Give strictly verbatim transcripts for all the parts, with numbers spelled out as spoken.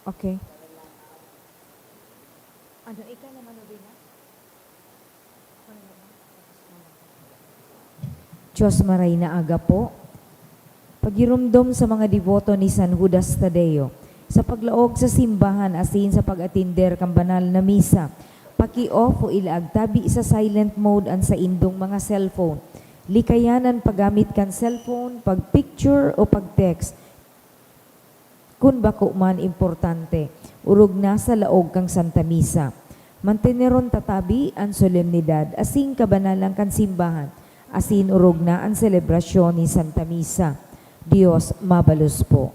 Okay. Ano, ikaw naman, Novena? Diyos, maray na aga po. Pagiromdom sa mga deboto ni San Judas Tadeo, sa paglaog sa simbahan asin sa pag-atender kan banal na misa, paki-off o ilaag tabi sa silent mode an saindong mga cellphone. Likayan an paggamit kan cellphone, pag-picture o pag-text kun bako man importante, orog na sa laog kan Santa Misa. Manteneron ta tabi an solemnidad asin kabanalan kan simbahan, asin orog na an selebrasyon nin Santa Misa. Dios mabalos po.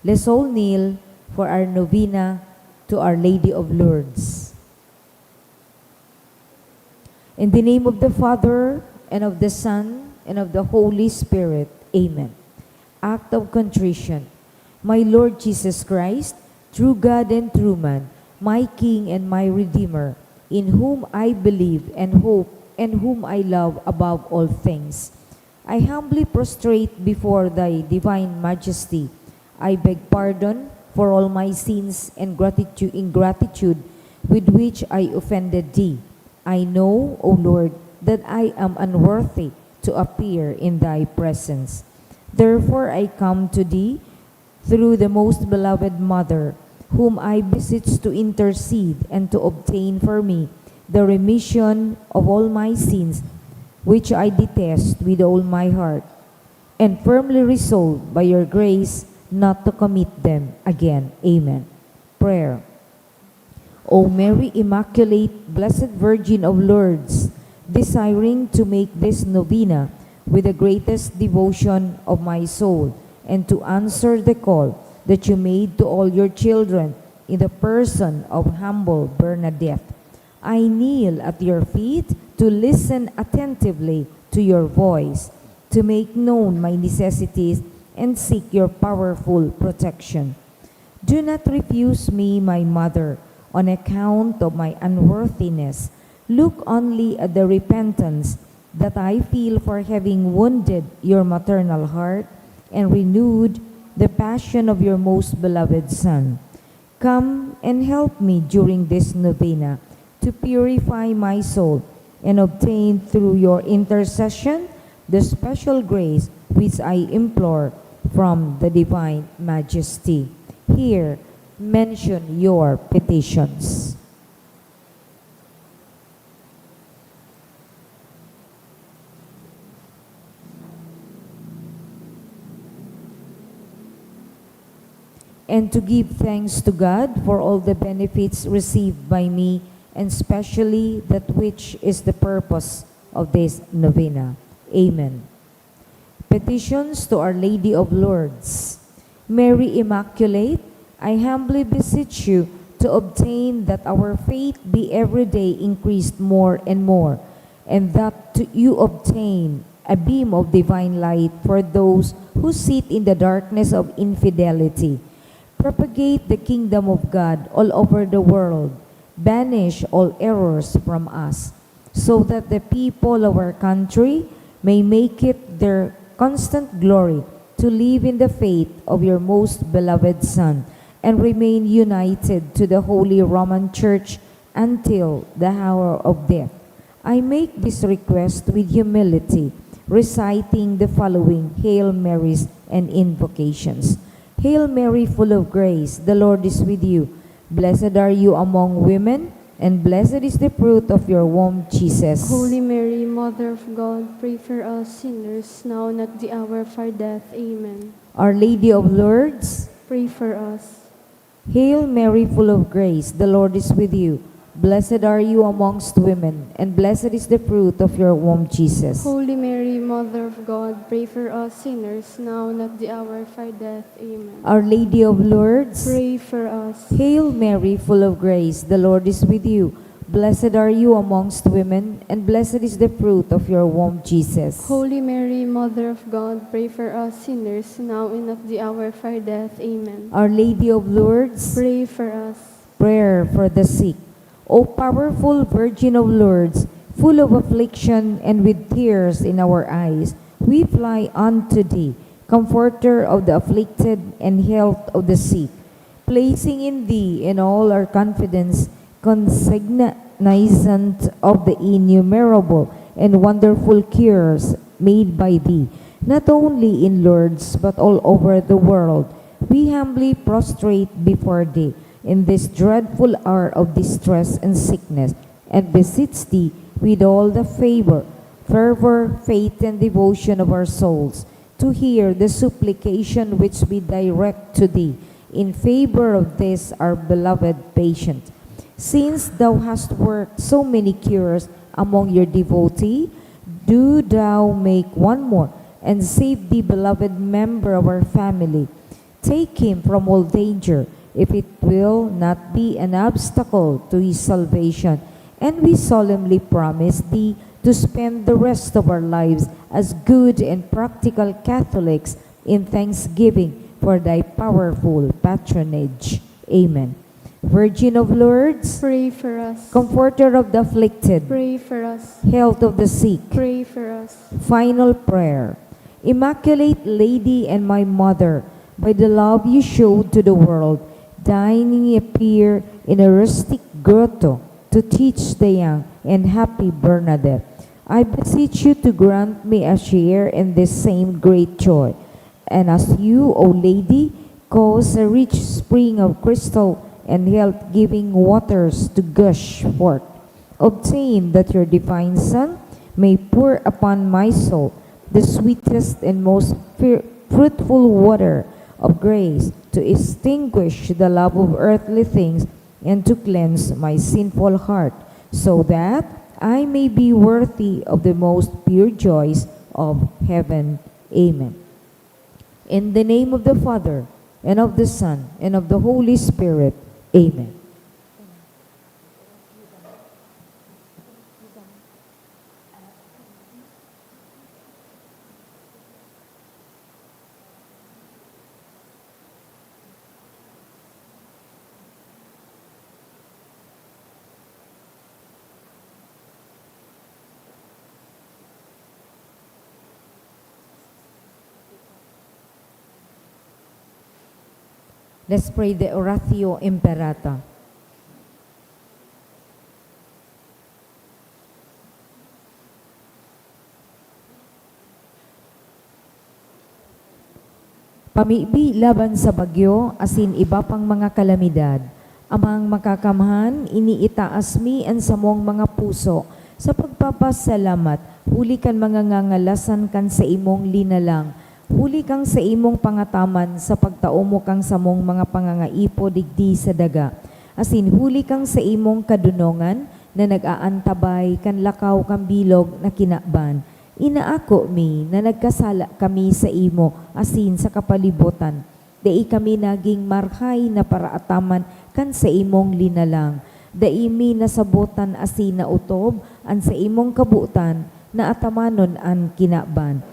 Let's all kneel for our novena to Our Lady of Lourdes. In the name of the Father, and of the Son, and of the Holy Spirit. Amen. Act of Contrition. My Lord Jesus Christ, true God and true man, my King and my Redeemer, in whom I believe and hope, and whom I love above all things, I humbly prostrate before thy divine majesty. I beg pardon for all my sins and gratitude, ingratitude with which I offended thee. I know, O Lord, that I am unworthy to appear in thy presence. Therefore I come to thee through the most beloved Mother, whom I beseech to intercede and to obtain for me the remission of all my sins, which I detest with all my heart, and firmly resolve by your grace not to commit them again. Amen. Prayer. O Mary Immaculate, Blessed Virgin of Lourdes, desiring to make this novena with the greatest devotion of my soul, and to answer the call that you made to all your children in the person of humble Bernadette, I kneel at your feet to listen attentively to your voice, to make known my necessities, and seek your powerful protection. Do not refuse me, my mother, on account of my unworthiness. Look only at the repentance that I feel for having wounded your maternal heart and renewed the passion of your most beloved Son. Come and help me during this novena to purify my soul and obtain through your intercession the special grace which I implore from the Divine Majesty. Here, mention your petitions. And to give thanks to God for all the benefits received by me, and specially that which is the purpose of this novena. Amen. Petitions to Our Lady of Lourdes. Mary Immaculate, I humbly beseech you to obtain that our faith be every day increased more and more, and that to you obtain a beam of divine light for those who sit in the darkness of infidelity. Propagate the kingdom of God all over the world. Banish all errors from us, so that the people of our country may make it their constant glory to live in the faith of your most beloved Son and remain united to the Holy Roman Church until the hour of death. I make this request with humility, reciting the following Hail Marys and invocations. Hail Mary, full of grace, the Lord is with you. Blessed are you among women, and blessed is the fruit of your womb, Jesus. Holy Mary, Mother of God, pray for us sinners, now and at the hour of our death. Amen. Our Lady of Lourdes, pray for us. Hail Mary, full of grace, the Lord is with you. Blessed are you amongst women, and blessed is the fruit of your womb, Jesus. Holy Mary, Mother of God, pray for us sinners, now and at the hour of our death. Amen. Our Lady of Lourdes, pray for us. Hail Mary, full of grace, the Lord is with you. Blessed are you amongst women, and blessed is the fruit of your womb, Jesus. Holy Mary, Mother of God, pray for us sinners, now and at the hour of our death. Amen. Our Lady of Lourdes, pray for us. Prayer for the sick. O powerful Virgin of Lourdes, full of affliction and with tears in our eyes, we fly unto thee, comforter of the afflicted and health of the sick. placing in thee in all our confidence, cognizant of the innumerable and wonderful cures made by thee, not only in Lourdes but all over the world, we humbly prostrate before thee in this dreadful hour of distress and sickness, and beseech thee with all the favor, fervor, faith, and devotion of our souls, to hear the supplication which we direct to thee in favor of this our beloved patient. Since thou hast worked so many cures among your devotee, do thou make one more and save the beloved member of our family. Take him from all danger, if it will not be an obstacle to his salvation. And we solemnly promise thee to spend the rest of our lives as good and practical Catholics in thanksgiving for thy powerful patronage. Amen. Virgin of Lourdes, pray for us. Comforter of the afflicted, pray for us. Health of the sick, pray for us. Final prayer. Immaculate Lady and my Mother, by the love you showed to the world, deigning appear in a rustic grotto to teach the young and happy Bernadette, I beseech you to grant me a share in this same great joy. And as you, O Lady, cause a rich spring of crystal and health-giving waters to gush forth, obtain that your divine Son may pour upon my soul the sweetest and most fir-, fruitful water of grace to extinguish the love of earthly things and to cleanse my sinful heart, so that I may be worthy of the most pure joys of heaven. Amen. In the name of the Father, and of the Son, and of the Holy Spirit. Amen. Let's pray the Oratio Imperata. Pamibi laban sa bagyo asin iba pang mga kalamidad. Amang Makakamhan, iniitaas mi an samong mga puso sa pagpapasalamat huli kan mga ngangalasan kan saimong linalang, huli kan saimong pangataman sa pagtao mo kan samong mga pangangaipo digdi sa daga, asin huli kan saimong kadonongan na nag-aantabay kan lakaw kan bilog na kinaban. Inaako mi na nagkasala kami saimo asin sa kapalibotan. Dai kami nagin marahay na paraataman kan saimong linalang. Dai mi nasabotan asin naotob an saimong kabotan na atamanon an kinaban.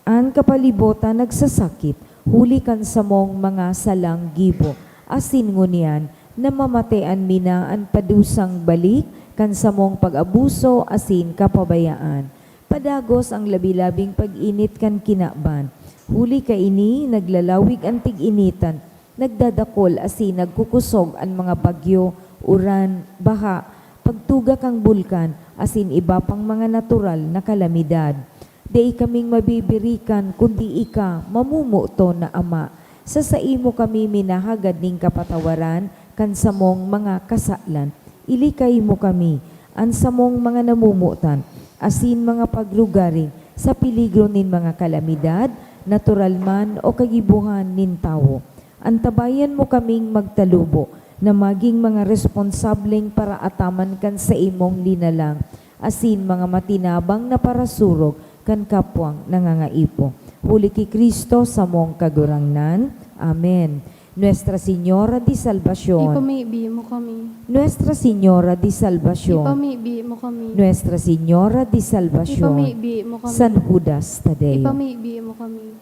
An kapalibotan nagsasakit huli kan samong mga salang gibo, asin ngunyan namamatean mi na an padusang balik kan samong pag-abuso asin kapabayaan. Padagos an labi-labing pag-init kan kinaban. Huli kaini, naglalawig an tig-initan, nagdadakol asin nagkukosog an mga bagyo, uran, baha, pagtuga kan bulkan, asin iba pang mga natural na kalamidad. Dai kaming mabibirikan kundi ika, mamomoton na Ama. Sa saimo kami minahagad nin kapatawaran kan samong mga kasalan. Ilikay mo kami, an samong mga namomotan, asin mga paglugaring sa peligro nin mga kalamidad, natural man o kagibohan nin tawo. Antabayan mo kaming magtalubo na magin mga responsableng paraataman kan saimong linalang, asin mga matinabang na parasurog kan kapwang nangangaipo. Huli ki Cristo, samong Kagurangnan. Amen. Nuestra Señora de Salvacion. Ipamibi mo kami. Nuestra Señora de Salvacion. Ipamibi mo kami. Nuestra Señora de Salvacion. Ipamibi mo kami. San Judas Tadeo. Ipamibi mo kami.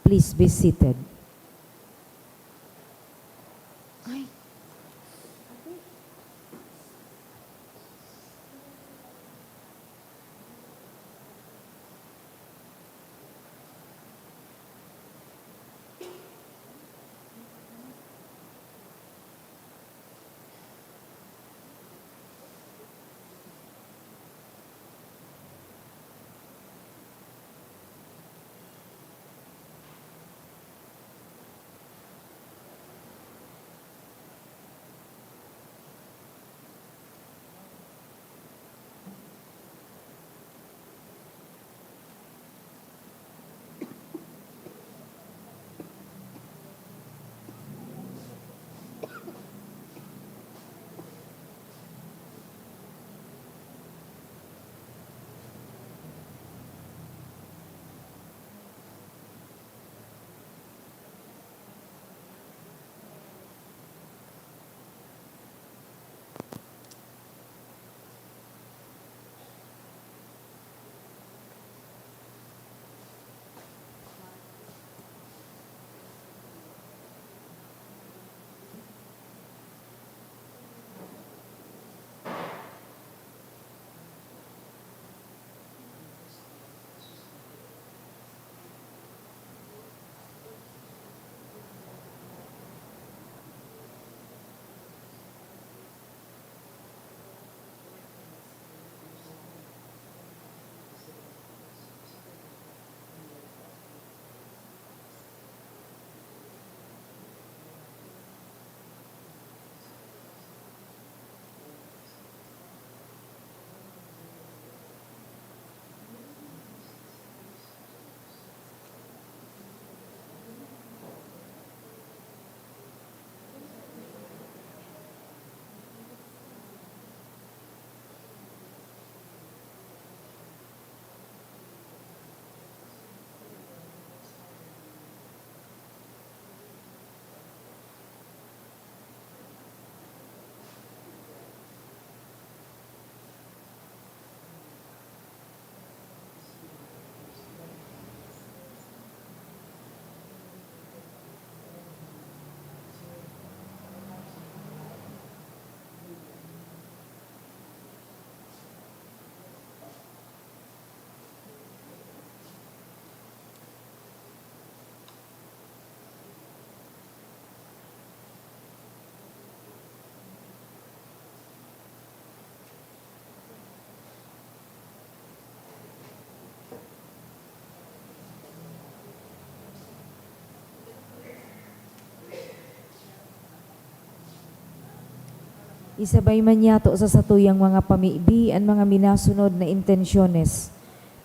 Please be seated. Ay. Isabay man yato sa satuyang mga pamibi an mga minasunod na intensyones.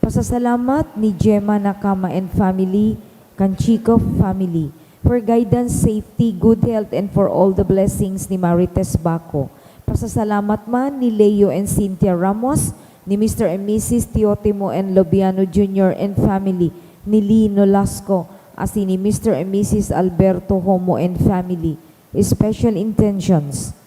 Pasasalamat ni Gemma Nakama and family, kan Chico family, for guidance, safety, good health, and for all the blessings ni Marites Baco. Pasasalamat man ni Leo and Cynthia Ramos, ni Mister and Missus Teotimo and Lobiano Junior and family, ni Lee Nolasco, asin ni Mister and Missus Alberto Homo and family. Special intentions.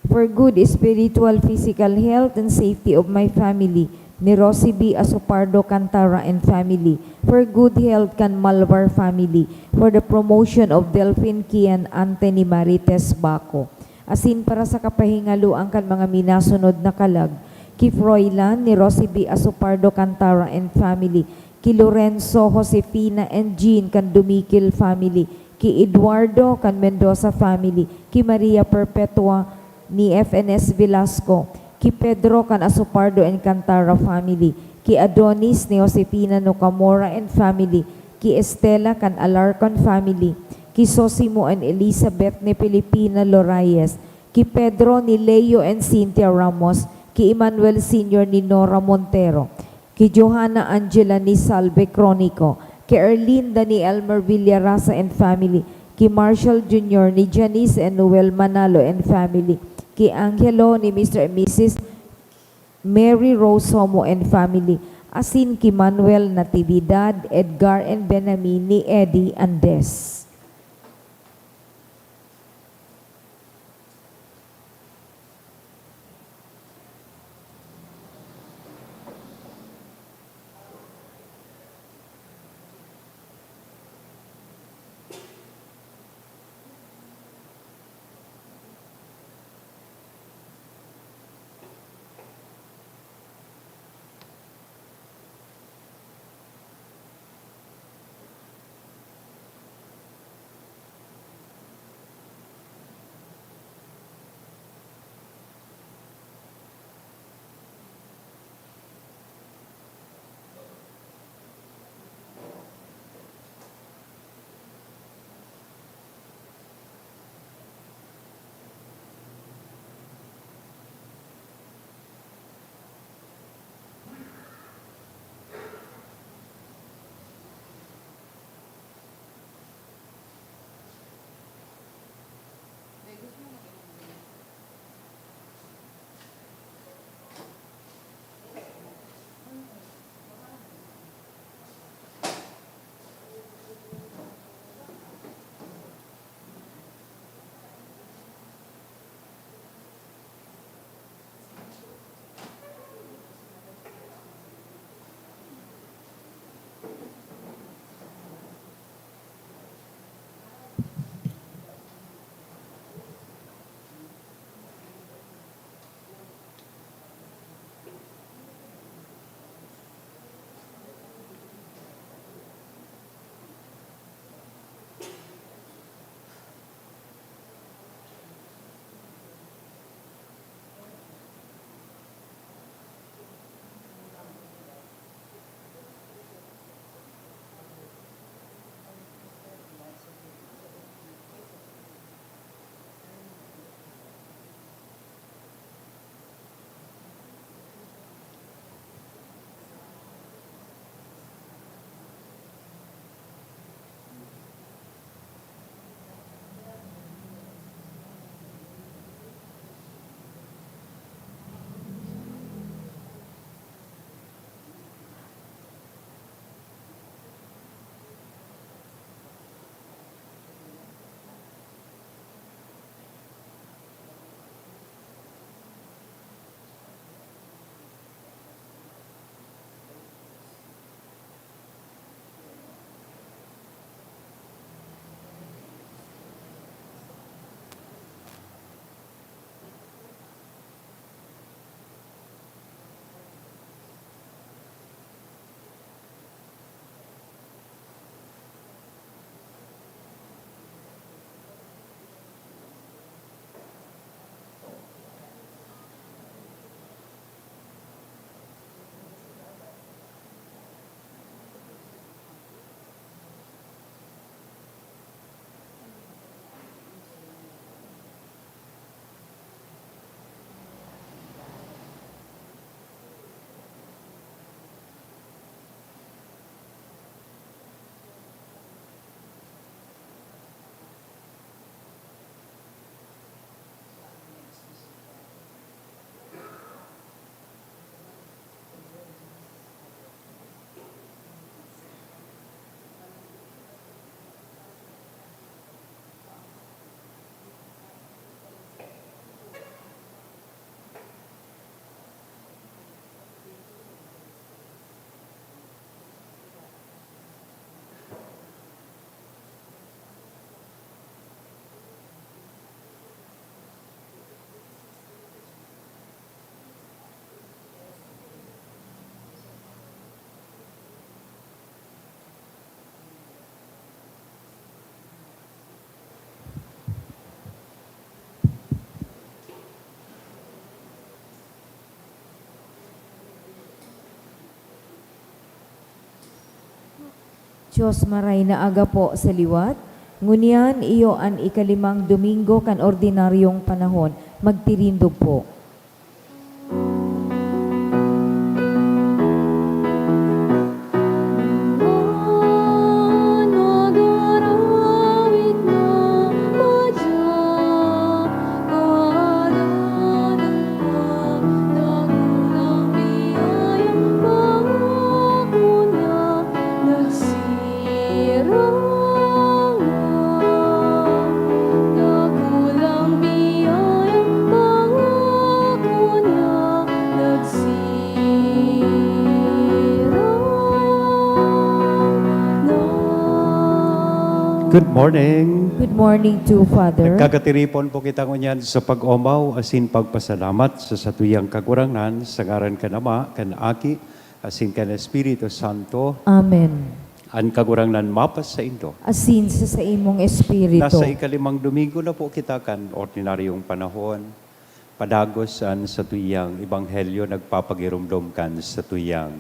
For good spiritual, physical health and safety of my family, ni Rosie B Asopardo Cantara and family. For good health kan Malvar family. For the promotion of Delphine Kian Ante ni Marites Baco. Asin para sa kapahingaloan kan mga minasunod na kalag, ki Froilan ni Rosie B Asopardo Cantara and family, ki Lorenzo, Josefina, and Jean kan Dumikil family, ki Eduardo kan Mendoza family, ki Maria Perpetua ni F N S Velasco, ki Pedro kan Asopardo and Cantara family, ki Adonis ni Josefina Nocamora and family, ki Estela kan Alarcon family, ki Sosimo and Elizabeth ni Filipina Lorayes, ki Pedro ni Leo and Cynthia Ramos, ki Emmanuel Senior ni Nora Montero, ki Johanna Angela ni Salve Cronico, ki Erlinda ni Elmer Villarasa and family, ki Marshall Junior ni Janice and Noel Manalo and family, ki Angelo ni Mister and Missus Mary Rose Homo and family, asin ki Manuel Natividad, Edgar and Benami ni Eddie Andes. Diyos, maray na aga po sa liwat. Ngunyan, iyo an ikalimang Domingo kan ordinaryong panahon. Magtirindog po. Good morning. Good morning to Father. Nagkakatiripon po kita ngunyan sa pag-omaw asin pagpasalamat sa satuyang Kagurangnan, sa ngaran kan Ama, kan Aki, asin kan Espiritu Santo. Amen. An Kagurangnan mapasaindo. Asin sa saimong espiritu. Nasa ikalimang Domingo na po kita kan ordinaryong panahon. Padagos an satuyang ebanghelyo nagpapagiromdom kan satuyang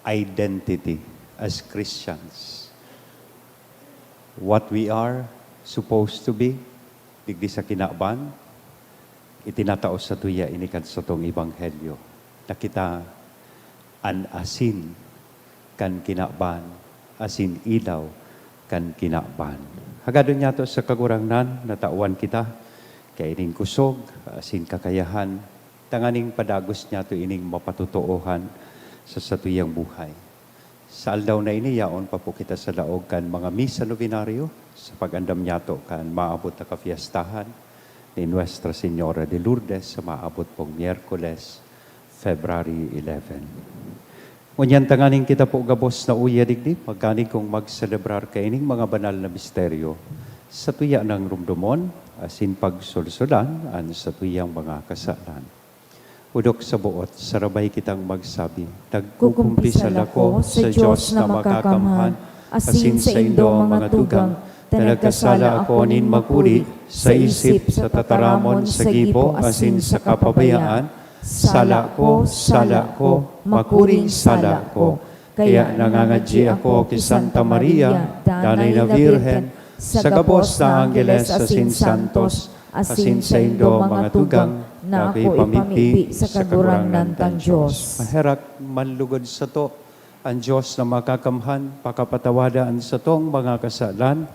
identity as Christians. What we are supposed to be, digdi sa kinaban, itinatao satuya ini kan satong ebanghelyo, na kita an asin kan kinaban, asin ilaw kan kinaban. Hagadon niyato sa Kagurangnan na tawan kita kaining kusog asin kakayahan, tanganing padagos niyato ining mapatotoohan sa satuyang buhay. Sa aldaw na ini, yaon pa po kita sa laog kan mga misa novenario sa pag-andam niyato kan maabot na kapiestahan ni Nuestra Señora de Lourdes sa maabot pong Miyerkules, February eleven. Ngunyan tanganing kita po gabos na uya digdi, magkaning kung magselebrar kaining mga banal na misteryo, satuya nang rumdomon asin pagsolsolan an satuyang mga kasalan. Odok sa boot, sarabay kitang magsabi, "Nagkukumpisal ako sa Dios na makakamhan, asin saindo, mga tugang, ta nagkasala ako nin makuri sa isip, sa tataramon, sa gibo, asin sa kapabayaan. Sala ko, sala ko, makuring sala ko." Kaya nangangadyi ako ki Santa Maria, Danay na Birhen, sa gabos na anggeles asin santos, asin saindo, mga tugang, na ako ipamibi sa Kagurangnan tang Dios. Maherak manlugod sato an Dios na makakamhan, pakapatawada an satong mga kasalan,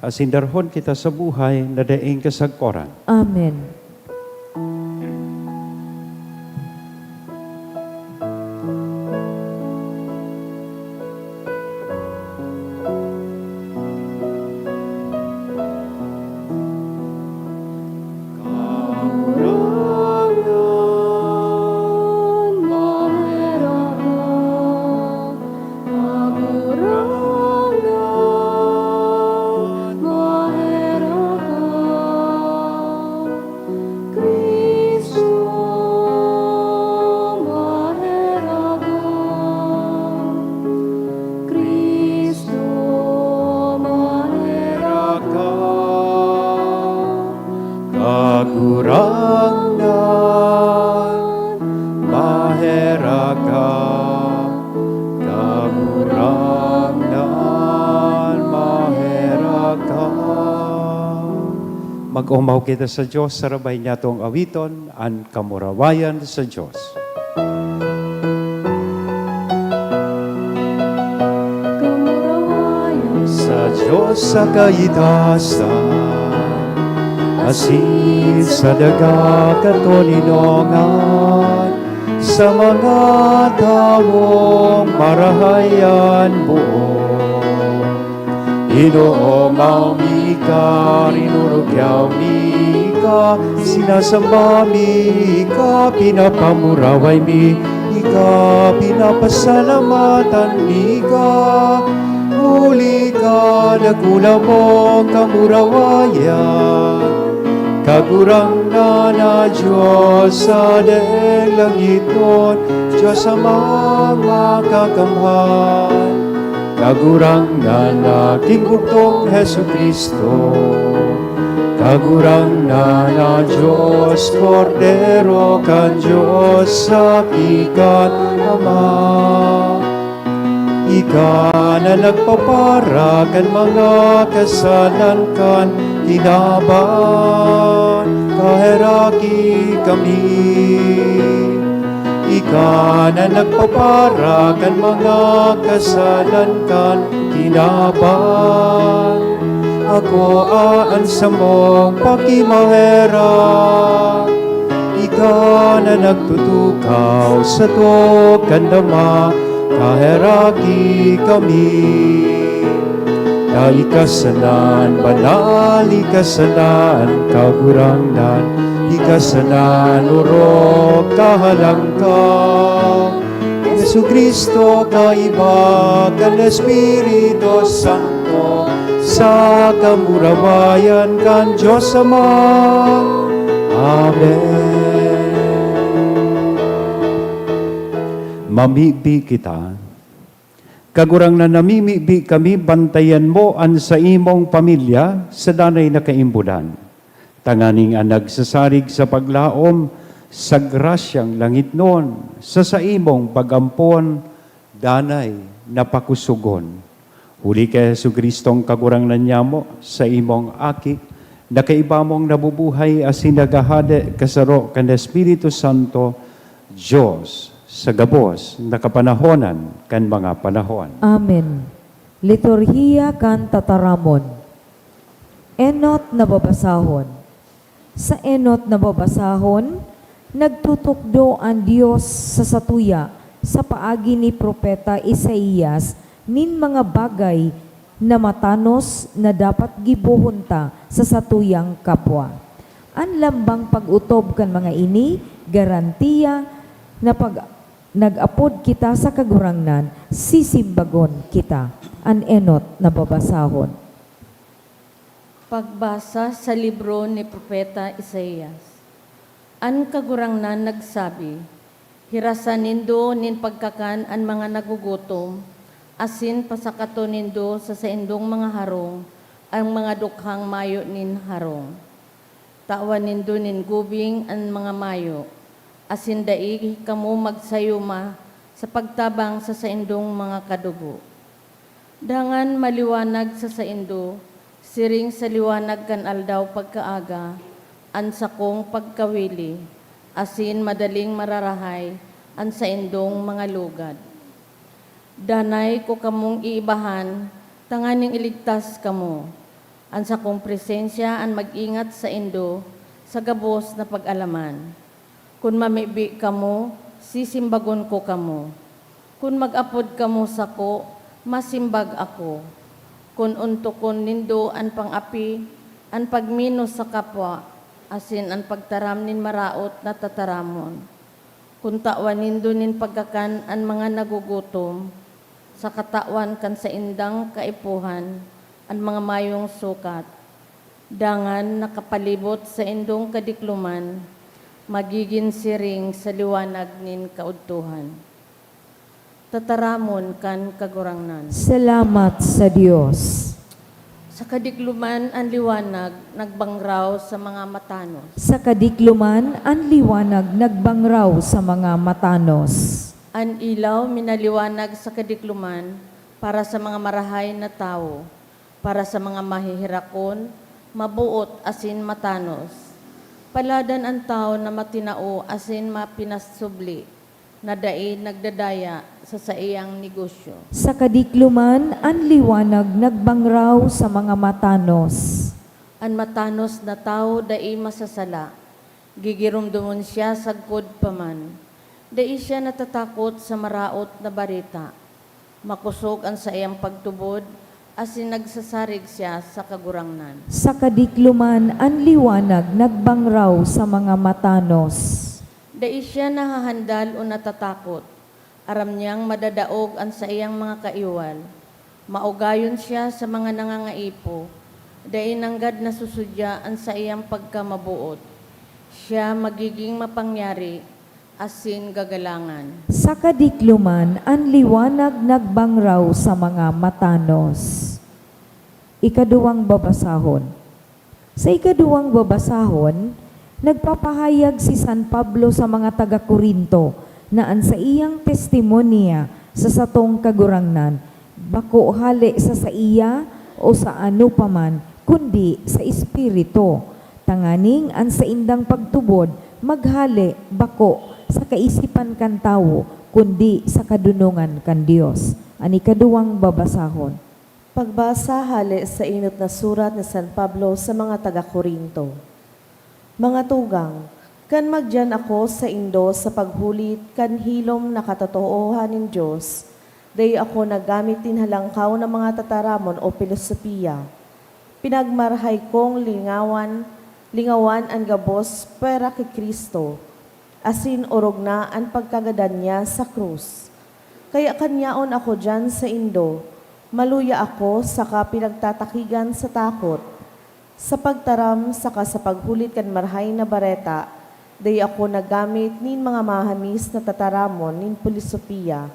asin darhon kita sa buhay na daing kasagkoran. Amen. Cristo, maherak ka. Cristo, maherak ka. Kagurangnan, maherak ka. Kagurangnan, maherak ka. Mag-omaw kita sa Dios, sarabay niyatong awiton an kamurawayan sa Dios. Kamurawayan sa Dios sa kaitaasan, asin sa daga katoninongan, sa mga tawong marahay an boot. Inoomaw mi ka, rinurugyaw mi ka, sinasamba mi ka, pinapamuraway mi ka, pinapasalamatan mi ka. Huli ka dakula mong kamurawayan, Kagurangnan na Dios sa daing langiton, Dios Amang makakamhan. Kagurangnan na King bugtong Jesu-Cristo, Kagurangnan na Dios, Kordero kan Dios, aki kan Ama. Ika na nagpapara kan mga kasalan kan kinaban, kaheraki kami. Ika na nagpapara kan mga kasalan kan kinaban, akoa an samong pakimaherak. Ika na nagtutukaw sa duog kan Ama, kaheraki kami. Ika sana an banal, ika sana an kagurangnan, ika sana an orog, kahalangkaw. Jesu-Cristo, kaiba kan Espiritu Santo, sa kamurawayan kan Dios Ama. Amen. Mamibi kita. Kagurangnan, namimibi kami, bantayan mo an saimong pamilya sa danay na kaimbolan, tanganing an nagsasarig sa paglaom sa grasyang langitnon sa saimong pag-ampon, danay na pakusogon. Huli ki Jesu-Cristong Kagurangnan nyamo, saimong Aki, na kaiba mong nabubuhay asin naghahade kasaro kan Espiritu Santo, Dios, sa gabos na kapanahonan kan mga panahon. Amen. Liturhiya kan Tataramon. Enot na babasahon. Sa enot na babasahon, nagtutukdo an Dios sa satuya sa paagi ni Propeta Isaias nin mga bagay na matanos na dapat gibohon ta sa satuyang kapwa. An lambang pag-otob kan mga ini, garantiya na pag nag-apod kita sa Kagurangnan, sisimbagon kita. An enot na babasahon. Pagbasa sa libro ni Propeta Isaias. An Kagurangnan nagsabi, "Hirasan nindo nin pagkakan an mga nagugutom, asin pasakaton nindo sa saindong mga harong an mga dukhang mayo nin harong. Tawan nindo nin gubing an mga mayo, asin dai kamo magsayuma sa pagtabang sa saindong mga kadugo." Dangan maliwanag sa saindo, siring sa liwanag kan aldaw pagkaaga, an sakong pagkawili, asin madaling mararahay an saindong mga lugad. Danay ko kamong iibahan tanganing iligtas kamo. An sakong presensya an mag-ingat saindo sa gabos na pag-alaman. Kun mamibi kamo, sisimbagon ko kamo. Kun mag-apod kamo sako, masimbag ako. Kun ontokon nindo an pang-api, an pagminos sa kapwa, asin an pagtaram nin maraot na tataramon. Kun tawan nindo nin pagkakan an mga nagugutom, sa katawan kan saindang kaipuhan an mga mayong sukat, dangan nakapalibot saindong kadikloman, magigin siring sa liwanag nin kaudtohan. Tataramon kan Kagurangnan. Salamat sa Dios. Sa kadikloman an liwanag nagbangraw sa mga matanos. Sa kadikloman an liwanag nagbangraw sa mga matanos. An ilaw minaliwanag sa kadikloman para sa mga marahay na tawo, para sa mga maheherakon, maboot asin matanos. Paladan an tawo na matinao asin mapinasubli, na dai nagdadaya sa saiyang negosyo. Sa kadikloman, an liwanag nagbangraw sa mga matanos. An matanos na tawo dai masasala. Gigiromdomon siya sagkod pa man. Dai siya natatakot sa maraot na bareta. Makosog an saiyang pagtubod, asin nagsasarig siya sa Kagurangnan. Sa kadikloman, an liwanag nagbangraw sa mga matanos. Dai siya nahahandal o natatakot. Aram niyang madadaog an saiyang mga kaiwal. Maugayon siya sa mga nangangaipo. Dai nanggad nasusudya an saiyang pagkamaboot. Siya magiging mapangyari asin gagalangan. Sa kadikloman, an liwanag nagbangraw sa mga matanos. Ikaduwang babasahon. Sa ikaduwang babasahon, nagpapahayag si San Pablo sa mga taga-Corinto na an saiyang testimonya sa satong Kagurangnan, bako hale sa saiya o sa ano pa man, kundi sa Espiritu, tanganing an saindang pagtubod maghale bako sa kaisipan kan tawo, kundi sa kadunongan kan Dios. An ikaduwang babasahon. Pagbasa hale sa enot na surat ni San Pablo sa mga taga-Corinto. Mga tugang, kan magdiyan ako saindo sa paghulit kan hilom na katotoohan nin Dios, dai ako naggamit nin halangkaw na mga tataramon o pilosopiya. Pinagmarahay kong lingawan, lingawan an gabos pwera ki Cristo, asin orog na an pagkagadan niya sa krus. Kaya kan yaon ako diyan saindo, maluya ako saka pinagtatakigan sa takot. Sa pagtaram saka sa paghulit kan Marahay na Bareta, dai ako naggamit nin mga mahamis na tataramon nin pilosopiya,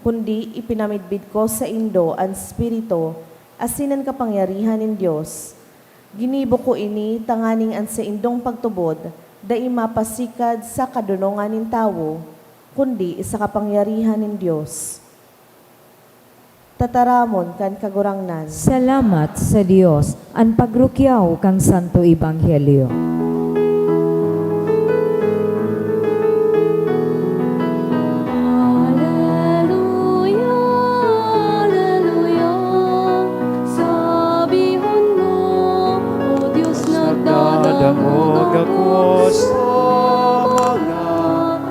kundi ipinamidbid ko saindo an Espiritu asin an kapangyarihan nin Dios. Ginibo ko ini tanganing an saindong pagtubod dai mapasikad sa kadonongan nin tawo, kundi sa kapangyarihan nin Dios. Tataramon kan Kagurangnan. Salamat sa Dios, an pagrukyaw kan Santo Ebanghelyo. Aleluya, aleluya, sabihon mo, O Dios, nagdadangog ako sa mga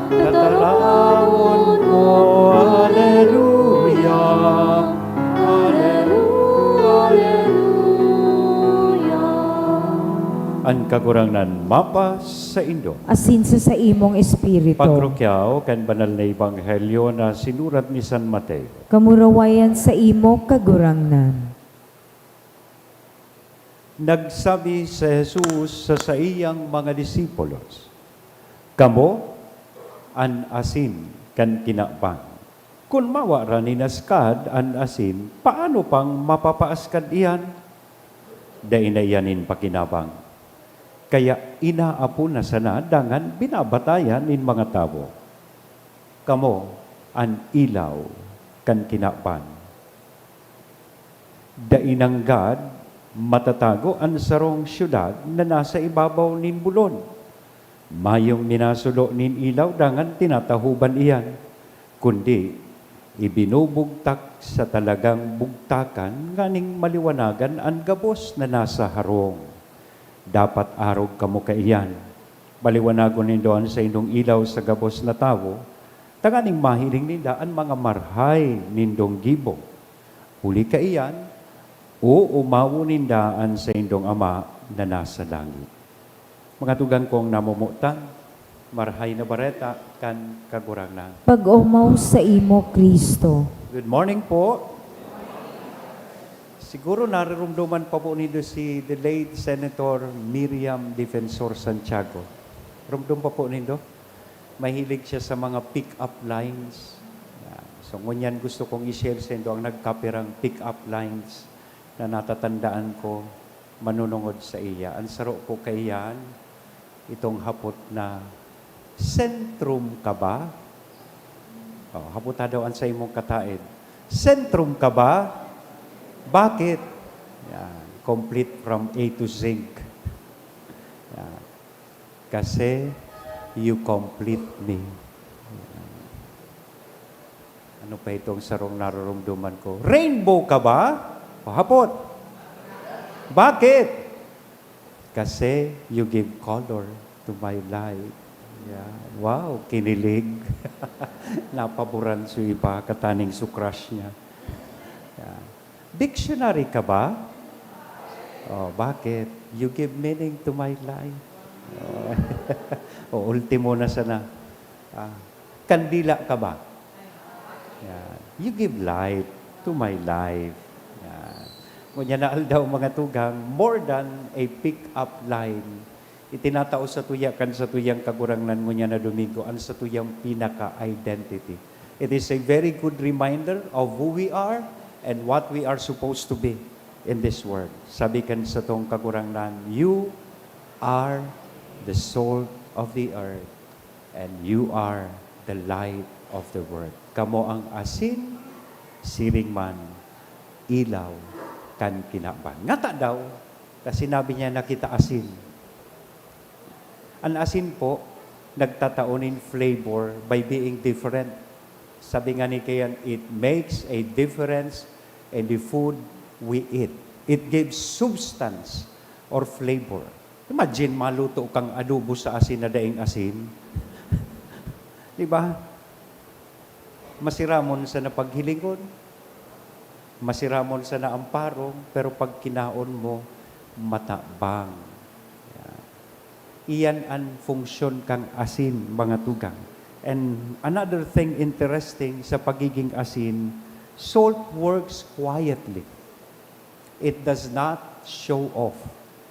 tatalawon mo. Aleluya, aleluya, aleluya. An Kagurangnan mapa saindo. Asin sa saimong espiritu. Pagrukyaw kan banal na ebanghelyo na sinurat ni San Mateo. Kamurawayan saimo, Kagurangnan. Nagsabi si Jesus sa saiyang mga disipulos, "Kamo an asin kan kinaban. Kun mawa ra nin askad an asin, paano pang mapapaaskad iyan? Dai na iyan nin pakinabang. Kaya inaapo na sana dangan binabatayan nin mga tawo. Kamo an ilaw kan kinaban." Dai nanggad matatago an sarong syudad na nasa ibabaw nin bulon. Mayong minasulo nin ilaw dangan tinatahoban iyan, kundi ibinubugtak sa talagang bugtakan nganing maliwanagan an gabos na nasa harong. Dapat arog kamo kaiyan. Paliwanagon nindo an saindong ilaw sa gabos na tawo, tanganing mahiling ninda an mga marhay nindong gibo. Huli kaiyan, oomawon ninda an saindong Ama na nasa langit. Mga tugang kong namomotan, Marahay na Bareta kan Kagurangnan. Pag-omaw saimo, Cristo. Good morning po. Siguro nararumduman pa po nindo si the late Senator Miriam Defensor Santiago. Rumdom pa po nindo? Mahilig siya sa mga pick-up lines. Yan. So, ngunyan gusto kong i-share sa indo ang nagkapirang pick-up lines na natatandaan ko manunungod sa iya. Ang saro po kaiyan, itong hapot na, "Sentrum ka ba?" Oh, hapota daw an sa imong kataed, "Sentrum ka ba? Bakit?" Yan. Complete from A to Z. Yan. "Kasi you complete me." Ano pa itong sarong naroromdoman ko? "Rainbow ka ba?" Pahapot. "Bakit?" "Kasi you give color to my life." Yeah. Wow, kinilig. Napaboran su iba, kataning su crush niya. Yeah. "Dictionary ka ba?" "Oh, bakit?" "You give meaning to my life." Oh. O, ultimo na sana. Ah, "Kandila ka ba?" Yan. "You give light to my life." Yan. Ngunyan na aldaw, mga tugang, more than a pick-up line, itinatao sa tuya kan sa tuyang Kagurangnan ngunyan na Domingo, ang sa tuyang pinaka-identity. It is a very good reminder of who we are and what we are supposed to be in this world. Sabi kan satong Kagurangnan, "You are the salt of the earth, and you are the light of the world. Kamo ang asin, siring man, ilaw kan kinaban. Ngata daw, ta sinabi niya na kita asin. An asin po, nagtatao nin flavor by being different. Sabi nga ni Kayan, it makes a difference in the food we eat. It gives substance or flavor. Imagine, maluto kang adobo sa asin na daing asin. Di ba? Masiramon sana paghilingon, masiramon sana ang parong, pero pag kinaon mo, matabang. Yan. Iyan an funksyon kan asin, mga tugang. And another thing interesting sa pagiging asin, salt works quietly. It does not show off.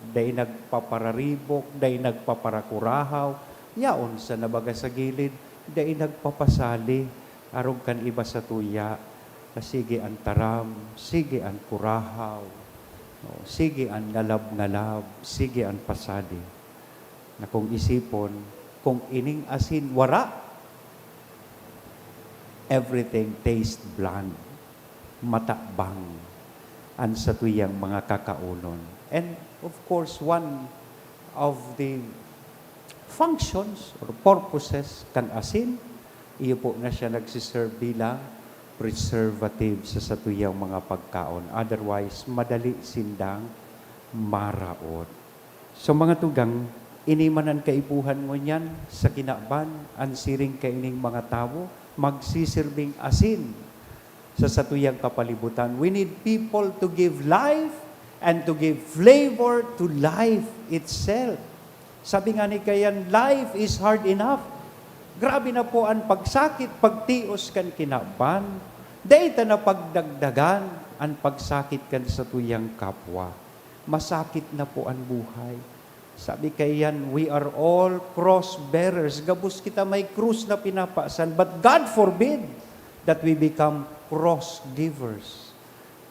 Dai nagpapararibok, dai nagpaparakurahaw, yaon sana baga sa gilid, dai nagpapasali arog kan iba satuya, na sige an taram, sige an kurahaw, no, sige an ngalab-ngalab, sige an pasali. Na kung isipon, kung ining asin wara, everything taste bland, matabang an satuyang mga kakaonon. And of course, one of the functions or purposes kan asin, iyo po na siya nagsiserve bilang preservative sa satuyang mga pagkaon. Otherwise, madali sindang maraot. So, mga tugang, ini man an kaipuhan ngunyan sa kinaban, an siring kaining mga tawo, magsisirbing asin sa satuyang kapalibutan. We need people to give life and to give flavor to life itself. Sabi nga ni Kayan, "Life is hard enough." Grabe na po an pagsakit, pagtios kan kinaban. Dai ta na pagdagdagan an pagsakit kan satuyang kapwa. Masakit na po an buhay. Sabi Kayan, "We are all cross bearers." Gabos kita may krus na pinapasan. But God forbid that we become cross givers,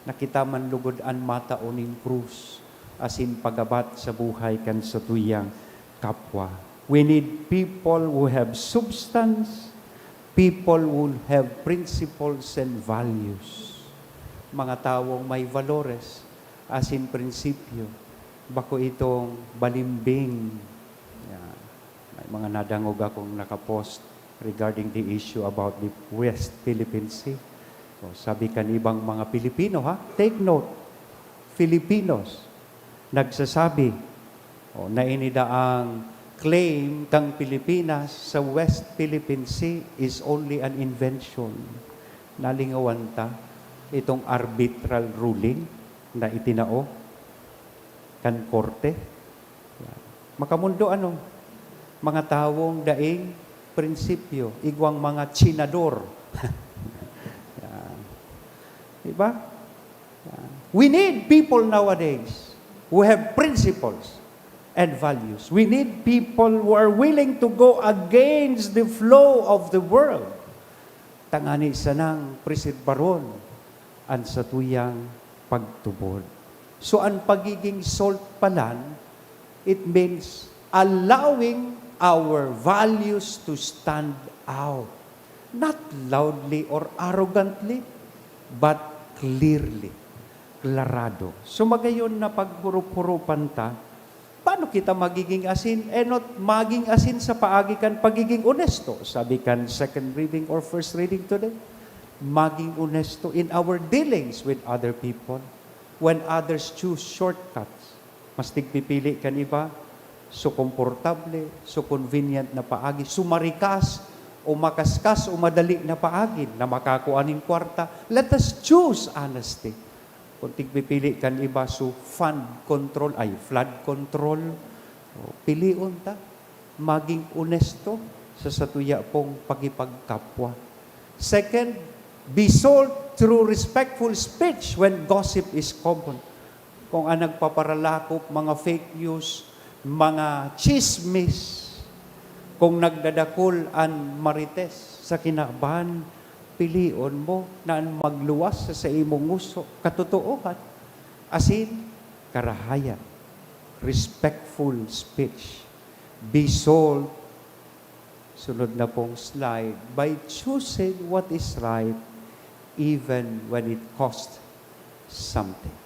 na kita man lugod an matao nin krus asin pagabat sa buhay kan satuyang kapwa. We need people who have substance, people who have principles and values. Mga tawong may valores asin prinsipyo, bako itong balimbing. Yan. May mga nadangog akong nakapost regarding the issue about the West Philippine Sea. So, sabi kan ibang mga Pilipino, ha? Take note, Filipinos, nagsasabi, o, na ini daang claim kang Pilipinas sa West Philippine Sea is only an invention. Nalingawan ta itong arbitral ruling na itinao kan korte. Makamundo, ano? Mga tawong daing prinsipyo, igwang mga tsinador. Yan. Diba? Yan. We need people nowadays who have principles and values. We need people who are willing to go against the flow of the world. Tangani sanang preserbaron an satuyang pagtubod. So, an pagiging salt palan, it means allowing our values to stand out. Not loudly or arrogantly, but clearly. Klarado. So, magayon na paghurup-hurupan ta, paano kita magiging asin? Eh, not maging asin sa paagi kan pagiging onesto, sabi kan second reading or first reading today. Maging onesto in our dealings with other people. When others choose shortcuts, mas tigpipili kan iba, so komportable, so convenient na paagi, so marikas, o makaskas, o madali na paagi na makakua nin kwarta. Let us choose honesty. Kung tigpipili kan iba, so fund control, ay, flood control, o, pilion ta. Maging onesto sa satuya pong pakipagkapwa. Second, be salt through respectful speech when gossip is common. Kung ang nagpaparalakop, mga fake news, mga chismis, kung nagdadakul an marites sa kinaban, pilion mo na an magluwas sa saimong ngoso, katotoohan, asin karahayan. Respectful speech. Be salt Sunod na pong slide, by choosing what is right even when it cost something.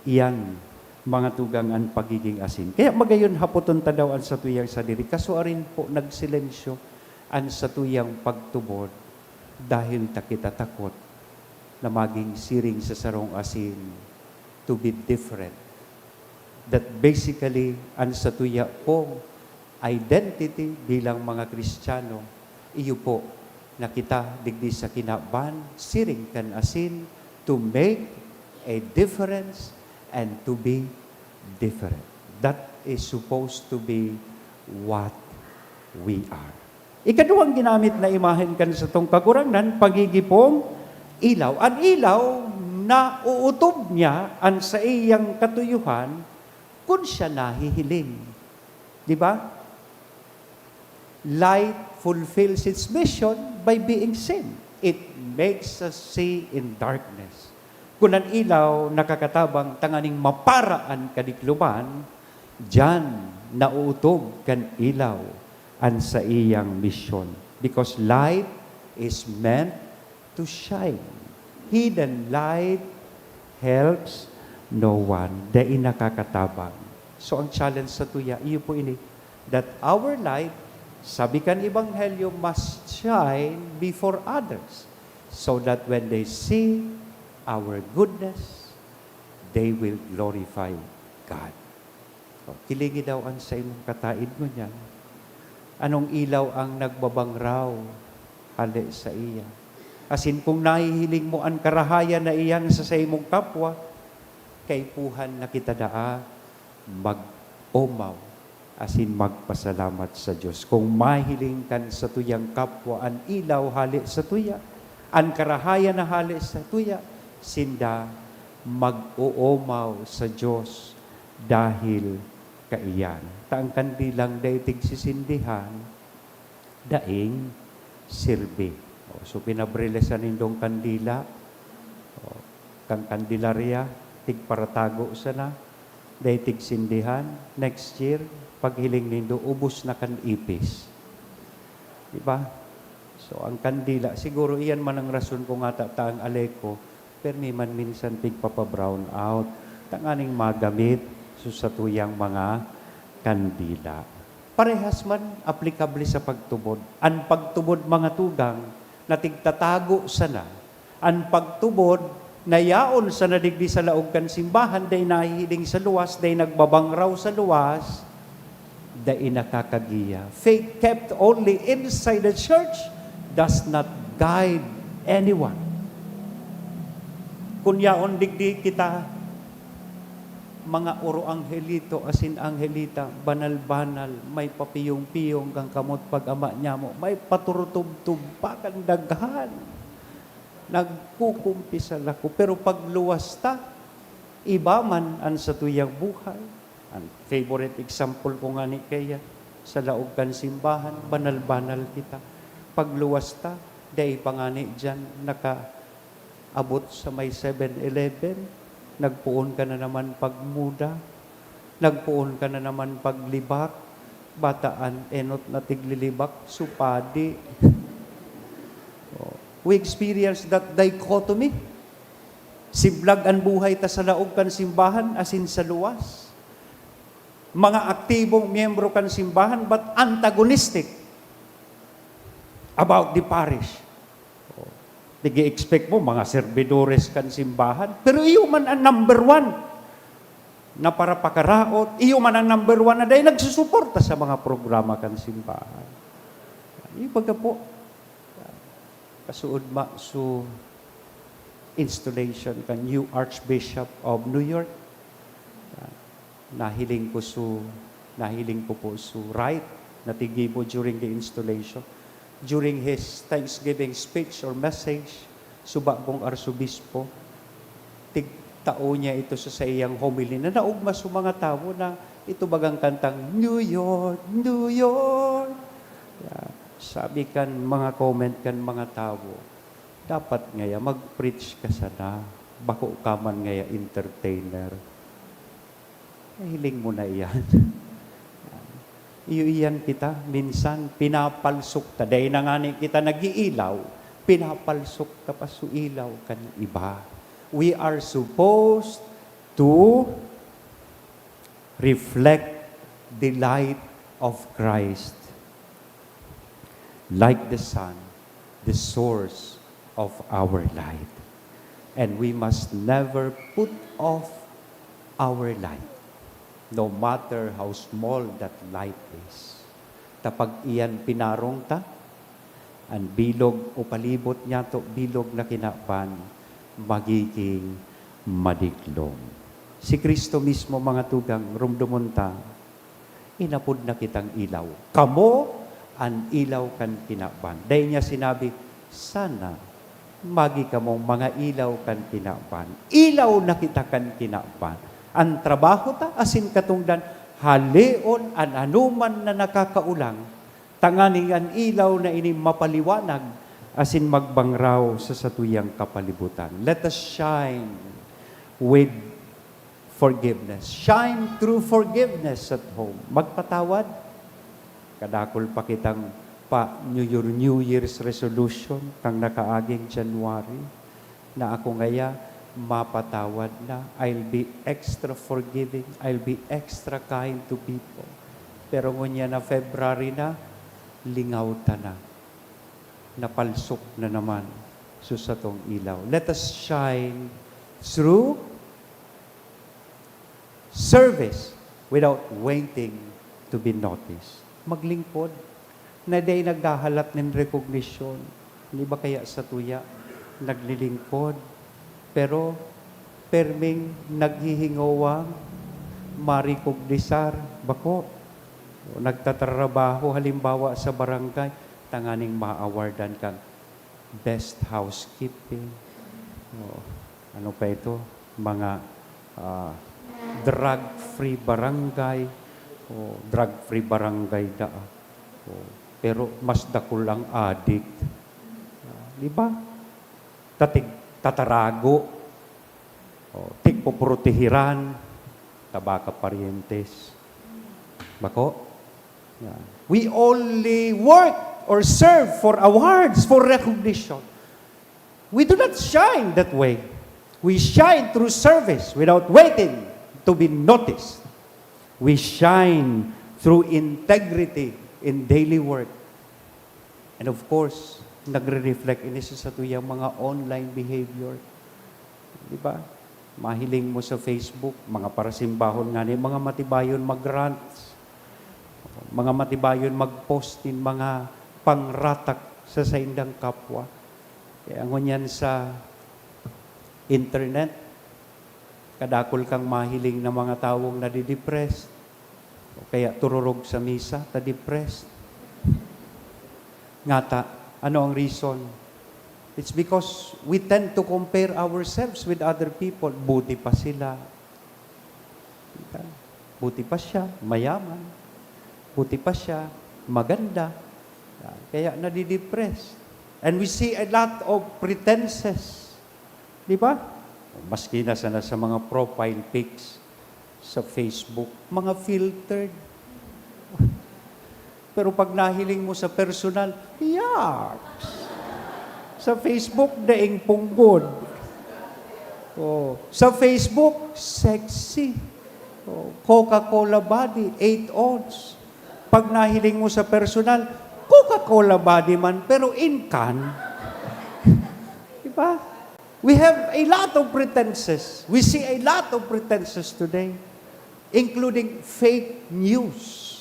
Iyan, mga tugang, an pagiging asin. Kaya magayon hapoton ta daw an satuyang sadiri, kasuarin po nagsilensyo an satuyang pagtubod dahil ta kita takot na maging siring sa sarong asin to be different. That basically, an satuya pong identity bilang mga Kristiyano, iyo po na kita digdi sa kinaban, siring kan asin, to make a difference and to be different. That is supposed to be what we are. Ikaduhang ginamit na imahen kan satong Kagurangnan, pagigipong ilaw. An ilaw, nauutob niya an saiyang katuyuhan kun siya nahihiling. Di ba? Light fulfills its mission by being seen. It makes us see in darkness. Kun an ilaw nakakatabang tanganing mapara an kadikloman, diyan nauutob kan ilaw an saiyang misyon. Because light is meant to shine. Hidden light helps no one. Dai nakakatabang. So, ang challenge satuya, iyo po ini, that our light, sabi kan Ebanghelyo, must shine before others, so that when they see our goodness, they will glorify God. O, kilingi daw an saimong kataed ngunyan. Anong ilaw ang nagbabangraw hale saiya? Asin kung nahihiling mo an karahayan na iyan sa saimong kapwa, kaipuhan na kita daa mag-omaw asin magpasalamat sa Dios. Kung mahiling kan satuyang kapwa an ilaw hale satuya, an karahayan na hale satuya, sinda mag-oomaw sa Dios dahil kaiyan. Ta an kandilang dai tigsisindihan, daing sirbi. O, so, pinabrilesan nindong kandila, o, kan kandilarya, tigparatago sana, dai tigsindihan, next year, paghiling nindo, ubos na kan ipis. Di ba? So, ang kandila, siguro iyan man ang rason kung ata ta ang Aleco, permi man minsan pigpapa-brown out, tanganing magamit sa satuyang mga kandila. Parehas man, aplikable sa pagtubod. An pagtubod, mga tugang, na tigtatago sana, an pagtubod na yaon sana digdi sa laog kan simbahan, dai nahihiling sa luwas, dai nagbabangraw sa luwas, dai nakakagiya. Faith kept only inside the church does not guide anyone. Kun yaon digdi kita, mga oro angelito asin angelita, banal-banal, may papiyong-piyong kan kamot pag-ama nyamo, may paturutubtob pa kan daghan. Nagkukumpisal ako, pero pagluwas ta, iba man an satuyang buhay. An favorite example ko ngani kaya, sa laog kan simbahan, banal-banal kita. Pagluwas ta, dai pa ngani diyan nakaabot sa may Seven Eleven, nagpoon ka na naman pagmuda, nagpoon ka na naman paglibak, bataan, enot na tiglilibak, supadi. Oh, we experience that dichotomy. Siblag an buhay ta sa laog kan simbahan asin sa luwas. Mga aktibong miyembro kan simbahan, but antagonistic about the parish. Oh, nag-i-expect mo, mga serbidores kan simbahan, pero iyo man ang number one na parapakaraot, iyo man ang number one na dai nagsusuporta sa mga programa kan simbahan. Ibaga po, kasuodma su installation kan new Archbishop of New York. Ah, nahiling ko su, nahiling ko po su rite na tigibo during the installation. During his Thanksgiving speech or message, su bagong arsobispo, tigtao niya ito sa saiyang homily na naogma su mga tawo na ito bagang kantang, "New York, New York." Yeah. Sabi kan mga comment kan mga tawo, "Dapat ngaya mag-preach ka sana, bako ka man ngaya entertainer." Nahiling mo na iyan. Iyo iyan kita, minsan pinapalsok ta. Dai na ngani kita nag-iilaw, pinapalsok ta pa su ilaw kan iba. We are supposed to reflect the light of Christ. Like the sun, the source of our light. And we must never put off our light, no matter how small that light is. Ta pag iyan pinarong ta, an bilog o palibot niyato, bilog na kinaban, magiging madiklom. Si Cristo mismo, mga tugang, rumdomon ta, inapod na kitang ilaw. Kamo an ilaw kan kinaban. Dai niya sinabi, "Sana magi kamong mga ilaw kan kinaban." Ilaw na kita kan kinaban. An trabaho ta asin katongdan, haleon an anoman na nakakaolang, tanganing an ilaw na ini mapaliwanag asin magbangraw sa satuyang kapalibutan. Let us shine with forgiveness. Shine through forgiveness at home. Magpatawad. Kadakul pa kitang pa New Year, New Year's resolution kan nakaaging January, na ako ngaya mapatawad na. I'll be extra forgiving. I'll be extra kind to people. Pero ngunyan na February na, lingaw ta na. Napalsok na naman sa satong ilaw. Let us shine through service without waiting to be noticed. Maglingkod na dai naghahalat nin recognition. Di ba kaya sa tuya, naglilingkod, pero perming naghihingowang marikognisar, bako? O nagtatrabaho, halimbawa, sa barangay, tanganing ma-awardan kan best housekeeping. O, ano pa ito? Mga, ah, drug-free barangay. O, drug-free barangay daa. O, pero mas dakul ang adik. Ah, di ba? Tatig-, tatarago. O, tigpoprotehiran. Tabaka parientes. Bako? Yeah. We only work or serve for awards, for recognition. We do not shine that way. We shine through service without waiting to be noticed. We shine through integrity in daily work. And of course, nagre-reflect ini sa satuyang mga online behavior. Di ba? Mahiling mo sa Facebook, mga parasimbahon ngani, mga matibayon mag-rants, mga matibayon mag-post nin mga pangratak sa saindang kapwa. Kaya ngunyan sa internet, kadakul kang mahiling na mga tawong nadidepressed, o kaya tururog sa misa, ta depressed. Ngata, ano ang reason? It's because we tend to compare ourselves with other people. Buti pa sila. Buti pa siya, mayaman. Buti pa siya, maganda. Kaya nadidepress. And we see a lot of pretenses. Di ba? Maski na sana sa mga profile pics sa Facebook, mga filtered. Pero pag nahiling mo sa personal, yaks! Sa Facebook, daing punggod. Oh, sa Facebook, sexy. Oh, Coca-Cola body, eight ounce. Pag nahiling mo sa personal, Coca-Cola body man, pero in can. Di ba? We have a lot of pretenses. We see a lot of pretenses today, including fake news.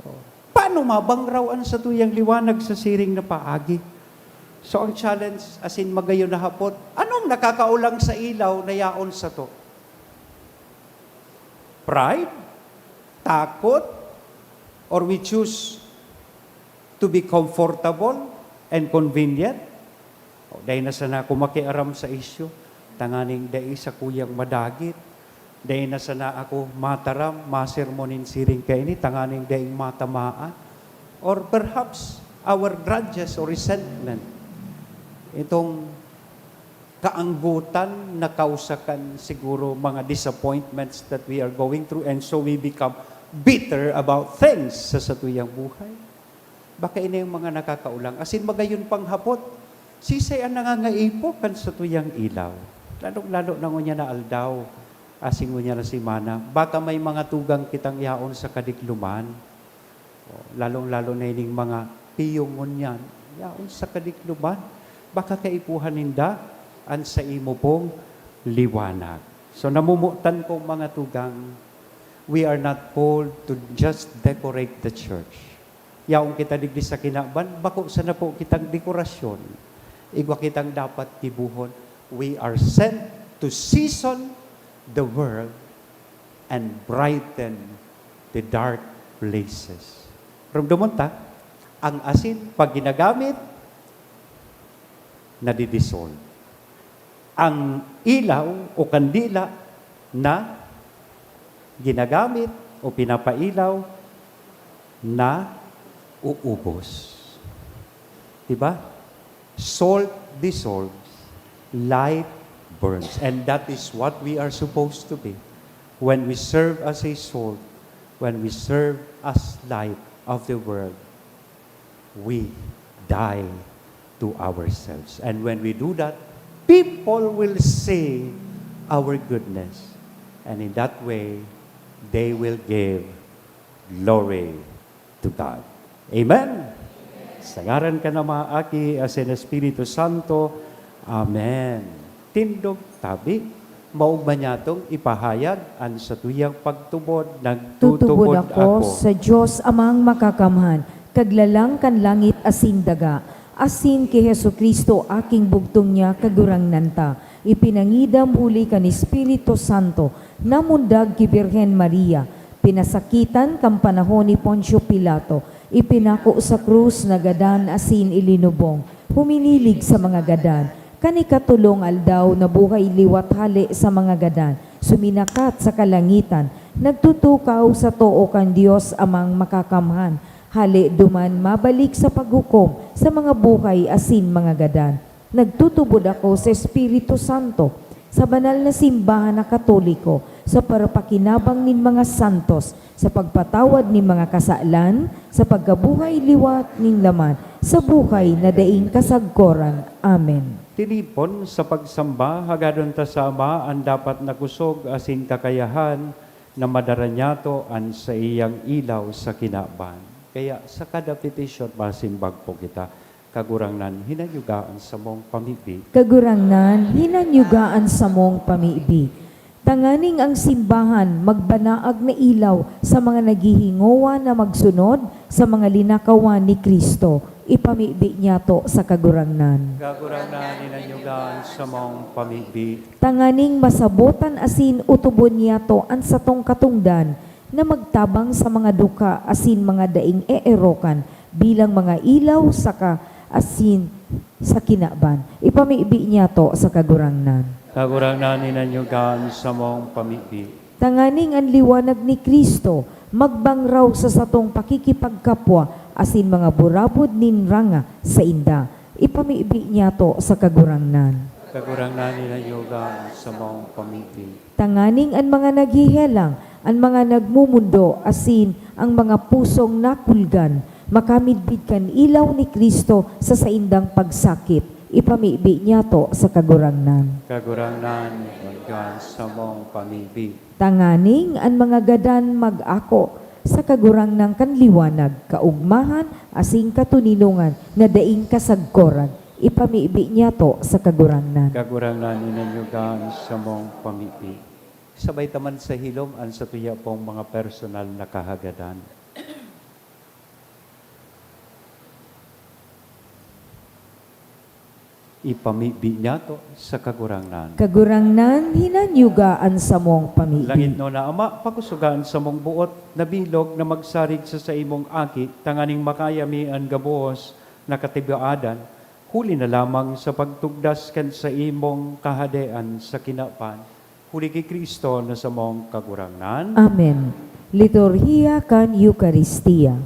Oh. Paano mabangraw an satuyang liwanag sa siring na paagi? So, ang challenge, asin magayon na hapot, anong nakakaolang sa ilaw na yaon sato? Pride? Takot? Or we choose to be comfortable and convenient? O, dai na sana ako makiaram sa isyu, tanganing dai sakuyang madagit. Dai na sana ako mataram, masermon nin siring kaini, tanganing daing matamaan. Or perhaps, our grudges or resentment. Itong kaanggotan na kausa kan siguro mga disappointments that we are going through, and so we become bitter about things sa satuyang buhay. Baka ini ang mga nakakaolang. Asin magayon pang hapot, sisay an nangangaipo kan satuyang ilaw? Lalong-lalo na ngunyan na aldaw, asin ngunyan na semana. Baka may mga tugang kitang yaon sa kadikloman. O, lalong-lalo na ining mga piyong ngunyan, yaon sa kadikloman. Baka kaipuhan ninda an sa imo pong liwanag. So, namomotan ko, mga tugang, we are not called to just decorate the church. Yaon kita digdi sa kinaban, bako sana po kitang dekorasyon. Igwa kitang dapat gibohon. We are sent to season the world and brighten the dark places. Ramdamon ta, ang asin, pag ginagamit, nadidissolve. Ang ilaw o kandila na ginagamit o pinapailaw, nauubos. Diba? Salt dissolves, light burns. And that is what we are supposed to be. When we serve as a salt, when we serve as light of the world, we die to ourselves. And when we do that, people will see our goodness. And in that way, they will give glory to God. Amen. Sa ngaran kan Ama, Aki, asin Espiritu Santo. Amen. Tindog tabi, maogma niyatong ipahayag an satuyang pagtubod. Tutubod Nagtutubod ako ako. sa Dios Amang Makakamhan, Kaglalang kan langit asin daga, asin ki Jesu-Cristo, aking bugtong niya, Kagurangnan ta, ipinangidam huli kan Espiritu Santo, namundag ki Birhen Maria, pinasakitan kan panahon ni Poncio Pilato, ipinako sa krus, nagadan asin ilinubong, huminilig sa mga gadan. Kan ikatolong aldaw, nabuhay liwat hale sa mga gadan, suminakat sa kalangitan, nagtutukaw sa too kan Dios Amang Makakamhan. Hale duman mabalik sa paghukom sa mga buhay asin mga gadan. Nagtutubod ako sa Espiritu Santo, sa banal na simbahan na Katoliko, sa parapakinabang nin mga santos, sa pagpatawad nin mga kasalan, sa pagkabuhay liwat nin laman, sa buhay na daing kasagkoran. Amen. Tinipon sa pagsamba, hagadon ta sa Ama an dapat na kusog asin kakayahan na madara niyato an saiyang ilaw sa kinaban. Kaya sa kada petisyon, masimbag po kita, Kagurangnan, hinanyuga an samong pamibi. Kagurangnan, hinanyuga an samong pamibi. Tanganing ang simbahan magbanaag na ilaw sa mga naghihingowa na magsunod sa mga linakawan ni Cristo, ipamibi niyato sa Kagurangnan. Kagurangnan, hinanyuga an samong pamibi. Tanganing masabotan asin otobon niyato an satong katongdan na magtabang sa mga dukha asin mga daing eerokan bilang mga ilaw saka asin sa kinaban. Ipamibi niyato sa Kagurangnan. Kagurangnan, hinanyuga an samong pamibi. Tanganing an liwanag ni Cristo magbangraw sa satong pakikipagkapwa asin mga burabod nin ranga sainda. Ipamibi niyato sa Kagurangnan. Kagurangnan, hinanyuga an samong pamibi. Tanganing an mga naghehelang, an mga nagmumundo, asin ang mga pusong nakulgan, makamidbid kan ilaw ni Cristo sa saindang pagsakit. Ipamibi niyato sa Kagurangnan. Kagurangnan, hinanyuga an samong pamibi. Tanganing an mga gadan mag-ako sa Kagurangnan kan liwanag, kaogmahan, asin katoninongan na daing kasagkoran. Ipamibi niyato sa Kagurangnan. Kagurangnan, hinanyuga an samong pamibi. Sabay ta man sa hilom an satuya pong mga personal na kahagadan. Ipamibi niyato sa Kagurangnan. Kagurangnan, hinanyuga an samong pamibi. Langitnon na Ama, pakusoga an samong buot na bilog na magsarig sa saimong Aki, tanganing makaya mi an gabos na katibaadan, huli na lamang sa pagtugdas kan saimong Kahadean sa kinaban, huli ki Cristo na samong Kagurangnan. Amen. Liturhiya kan Eukaristia.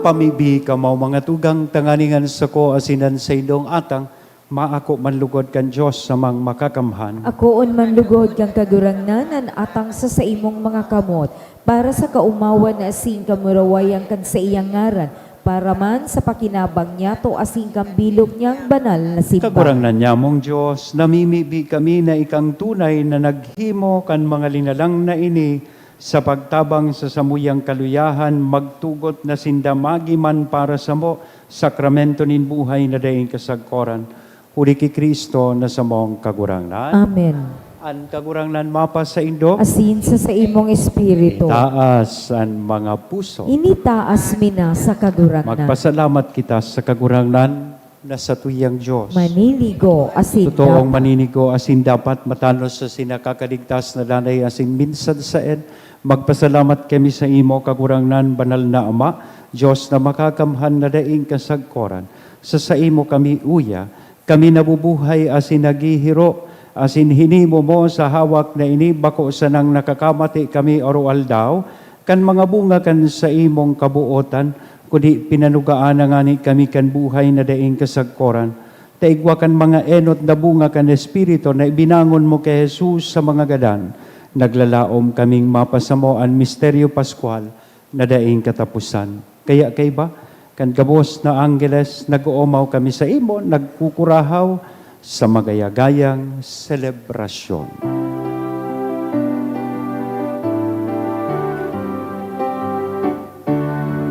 Pamibi kamo, mga tugang, tanganing an sako asin an saindong atang maako man lugod kan Dios na Amang Makakamhan. Akoon man lugod kan Kagurangnan an atang sa saimong mga kamot, para sa kaomawan asin kamurawayan kan saiyang ngaran, para man sa pakinabang niyato asin kan bilog niyang banal na simbahan. Kagurangnan nyamong Dios, namimibi kami na ikang tunay na naghimo kan mga linalang na ini, sa pagtabang sa samuyang kaluyahan, magtugot na sinda magiman para samo, sakramento nin buhay na daing kasagkoran. Huli ki Cristo na samong Kagurangnan. Amen. An Kagurangnan mapasaindo. Asin sa saimong espiritu. Itaas an mga puso. Initaas mi na sa Kagurangnan. Magpasalamat kita sa Kagurangnan na satuyang Dios. Maninigo asin Totoong dapat. Maninigo asin dapat, matanos asin nakakaligtas na danay asin minsan saen. Magpasalamat kami sa imo, Kagurangnan, banal na Ama, Dios na makakamhan na daing kasagkoran. Sa saimo kami uya, kami nabubuhay asin naghihiro, asin hinimo mo sa hawak na ini bako sanang nakakamati kami aroaldaw, kan mga bunga kan saimong kabuotan, kundi pinanugaan na ngani kami kan buhay na daing kasagkoran, ta igwa kan mga enot na bunga kan Espiritu na ibinangon mo ki Jesus sa mga gadan, naglalaom kaming mapasamo an misteryo paskwal na daing kataposan. Kaya kaiba kan gabos na anggeles, nag-oomaw kami saimo, nagkukurahaw sa magayagayang selebrasyon.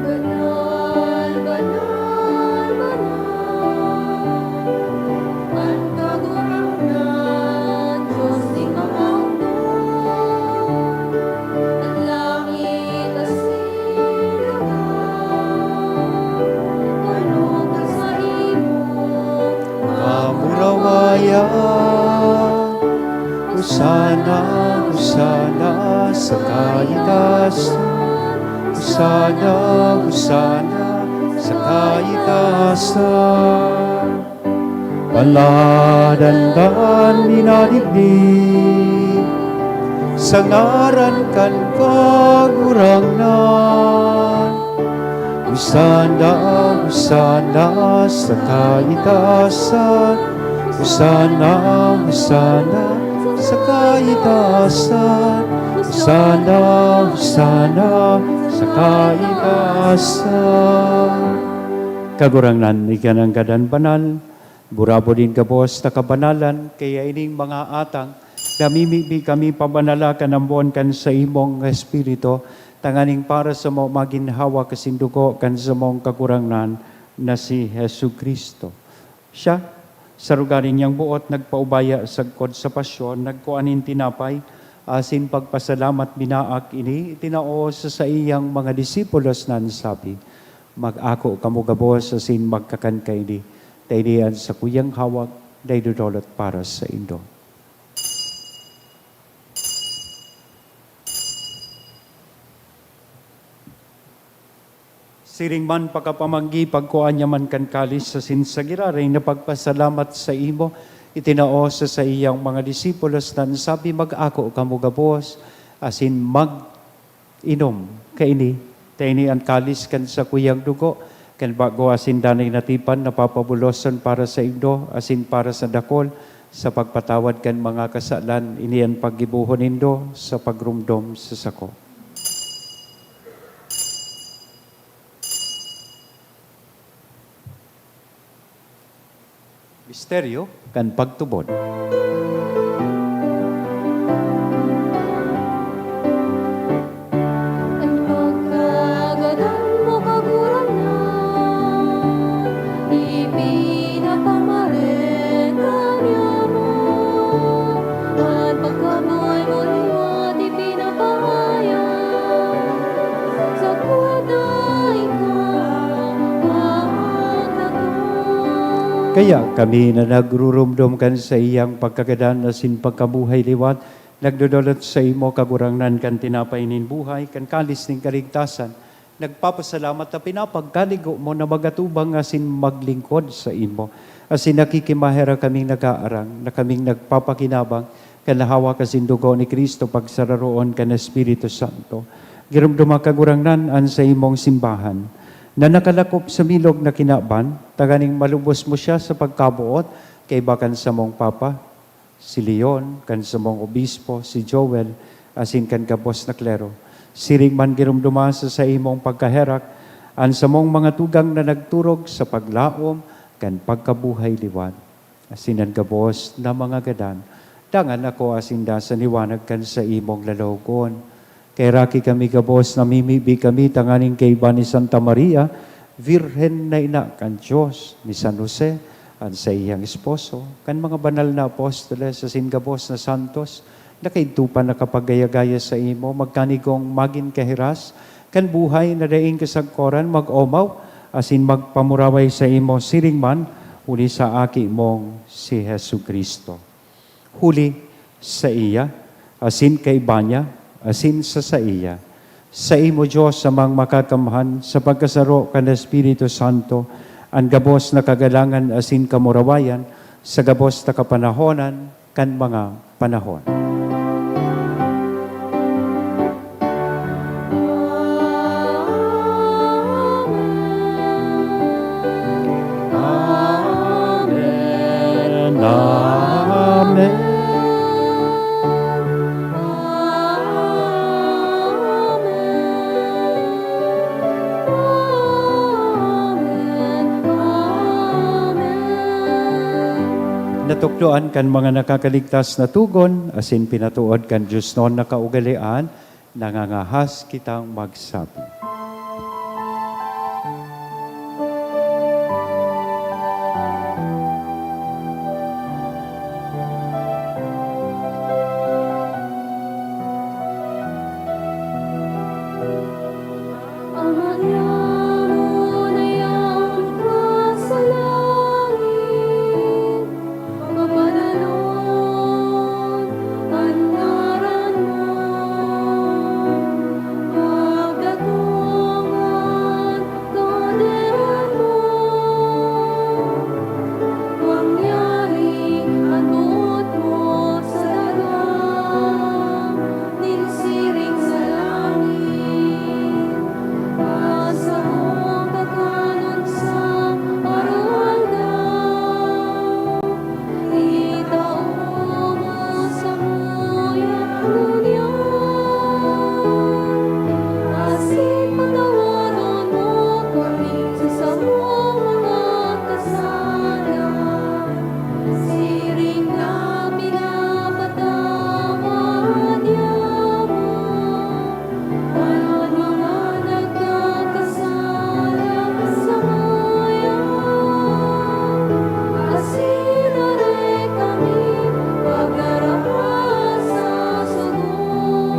Banal, banal, banal, an Kagurangnan, Dios nin mga otob. An langit asin lugar, ano kan saimong kamurawayan. Hosana, Hosana sa kaitaasan. Hosana, Hosana sa kaitaasan. Paladan an minadigdi sa ngaran kan Kagurangnan. Hosana, Hosana sa kaitaasan. Hosana, Hosana sa kaitaasan. Hosana, Hosana sa kaitaasan. Kagurangnan, ika nanggad an banal, burabod nin gabos na kabanalan, kaya ining mga atang, namimibi kami pabanala kan ambon kan saimong Espiritu, tanganing para samo magin hawak asin dugo kan samong Kagurangnan na si Jesu-Cristo. Siya, sa lugar niyang boot, nagpaubaya sagkod sa pasyon, nagkua nin tinapay, asin pagpasalamat, binaak ini, itinao sa saiyang mga disipulos na an sabi, "Mag-ako kamo gabos asin magkakan kaini, ta ini an sakuyang hawak na idodolot para saindo." Siring man, pakapamanggi, pagkua niya man kan kalis asin sa giraray na pagpasalamat saimo, itinao sa saiyang mga disipulos na an sabi, "Mag-ako kamo gabos asin mag-inom kaini, ta ini an kalis kan sakuyang dugo, kan bago asin danay na tipan, na papabuloson para saindo asin para sa dakul, sa pagpatawad kan mga kasalan. Ini an paggibohon nindo sa pagromdom sa sako." Misteryo kan pagtubod. An pagkagadan mo, Kagurangnan, ipinapamareka niamo. An pagkabuhay mo liwat ipinapahayag, sagkod na ikaw maagtagon. Kaya kami na nagruromdom kan saiyang pagkagadan asin pagkabuhay liwat, nagdodolot saimo, Kagurangnan, kan tinapay nin buhay, kan kalis nin kaligtasan, nagpapasalamat ta pinapagkaligo mo na magatubang asin maglingkod saimo. Asin nakikimaherak kaming nag-aarang na kaming nagpapakinabang kan hawak asin dugo ni Cristo pagsararoon kan Espiritu Santo. Giromdoma, Kagurangnan, an saimong simbahan. na nakalakop sa bilog na kinaban, tanganing malubos mo siya sa pagkaboot kaiba kan samong Papa, si Leon, kan samong Obispo, si Joel, asin kan gabos na klero. Siring man giromdoma sa saimong pagkaherak an samong mga tugang na nagturog sa paglaom kan pagkabuhay liwat. Asin an gabos na mga gadan, dangan akoa sinda sa liwanag kan saimong lalawogon. Kaheraki kami gabos, namimibi kami tanganing kaiba ni Santa Maria, Birhen na Ina kan Dios, ni San Jose, an saiyang esposo, kan mga banal na apostoles, asin gabos na santos, na kaidto pa nakapagayagaya saimo, magkanigong magin kahiras kan buhay na daing kasagkoran, mag-omaw asin magpamuraway saimo siring man huli sa Aki mong si Jesu-Cristo. Huli saiya, asin kaiba niya, asin sa saiya, saimo, Dios Amang Makakamhan, sa pagkasaro kan Espiritu Santo, an gabos na kagalangan asin kamurawayan sa gabos na kapanahonan kan mga panahon. Amen. Amen. Natukdoan kan mga nakakaligtas na togon, asin pinatood kan diosnon na kaugalean, nangangahas kitang magsabi. Ama niamo na yaon ka sa langit, mapadanon an ngaran mo, magdatong an Kahadean mo, mangyari an boot mo sa daga nin siring sa langit. An samong kakanon sa araw-aldaw, itao mo samuya ngunyan, asin patawaron mo kami sa samong mga kasala, siring na pinapatawad niamo an mga nagkakasala saiya, asin dai kami pagdaraha sa sugong,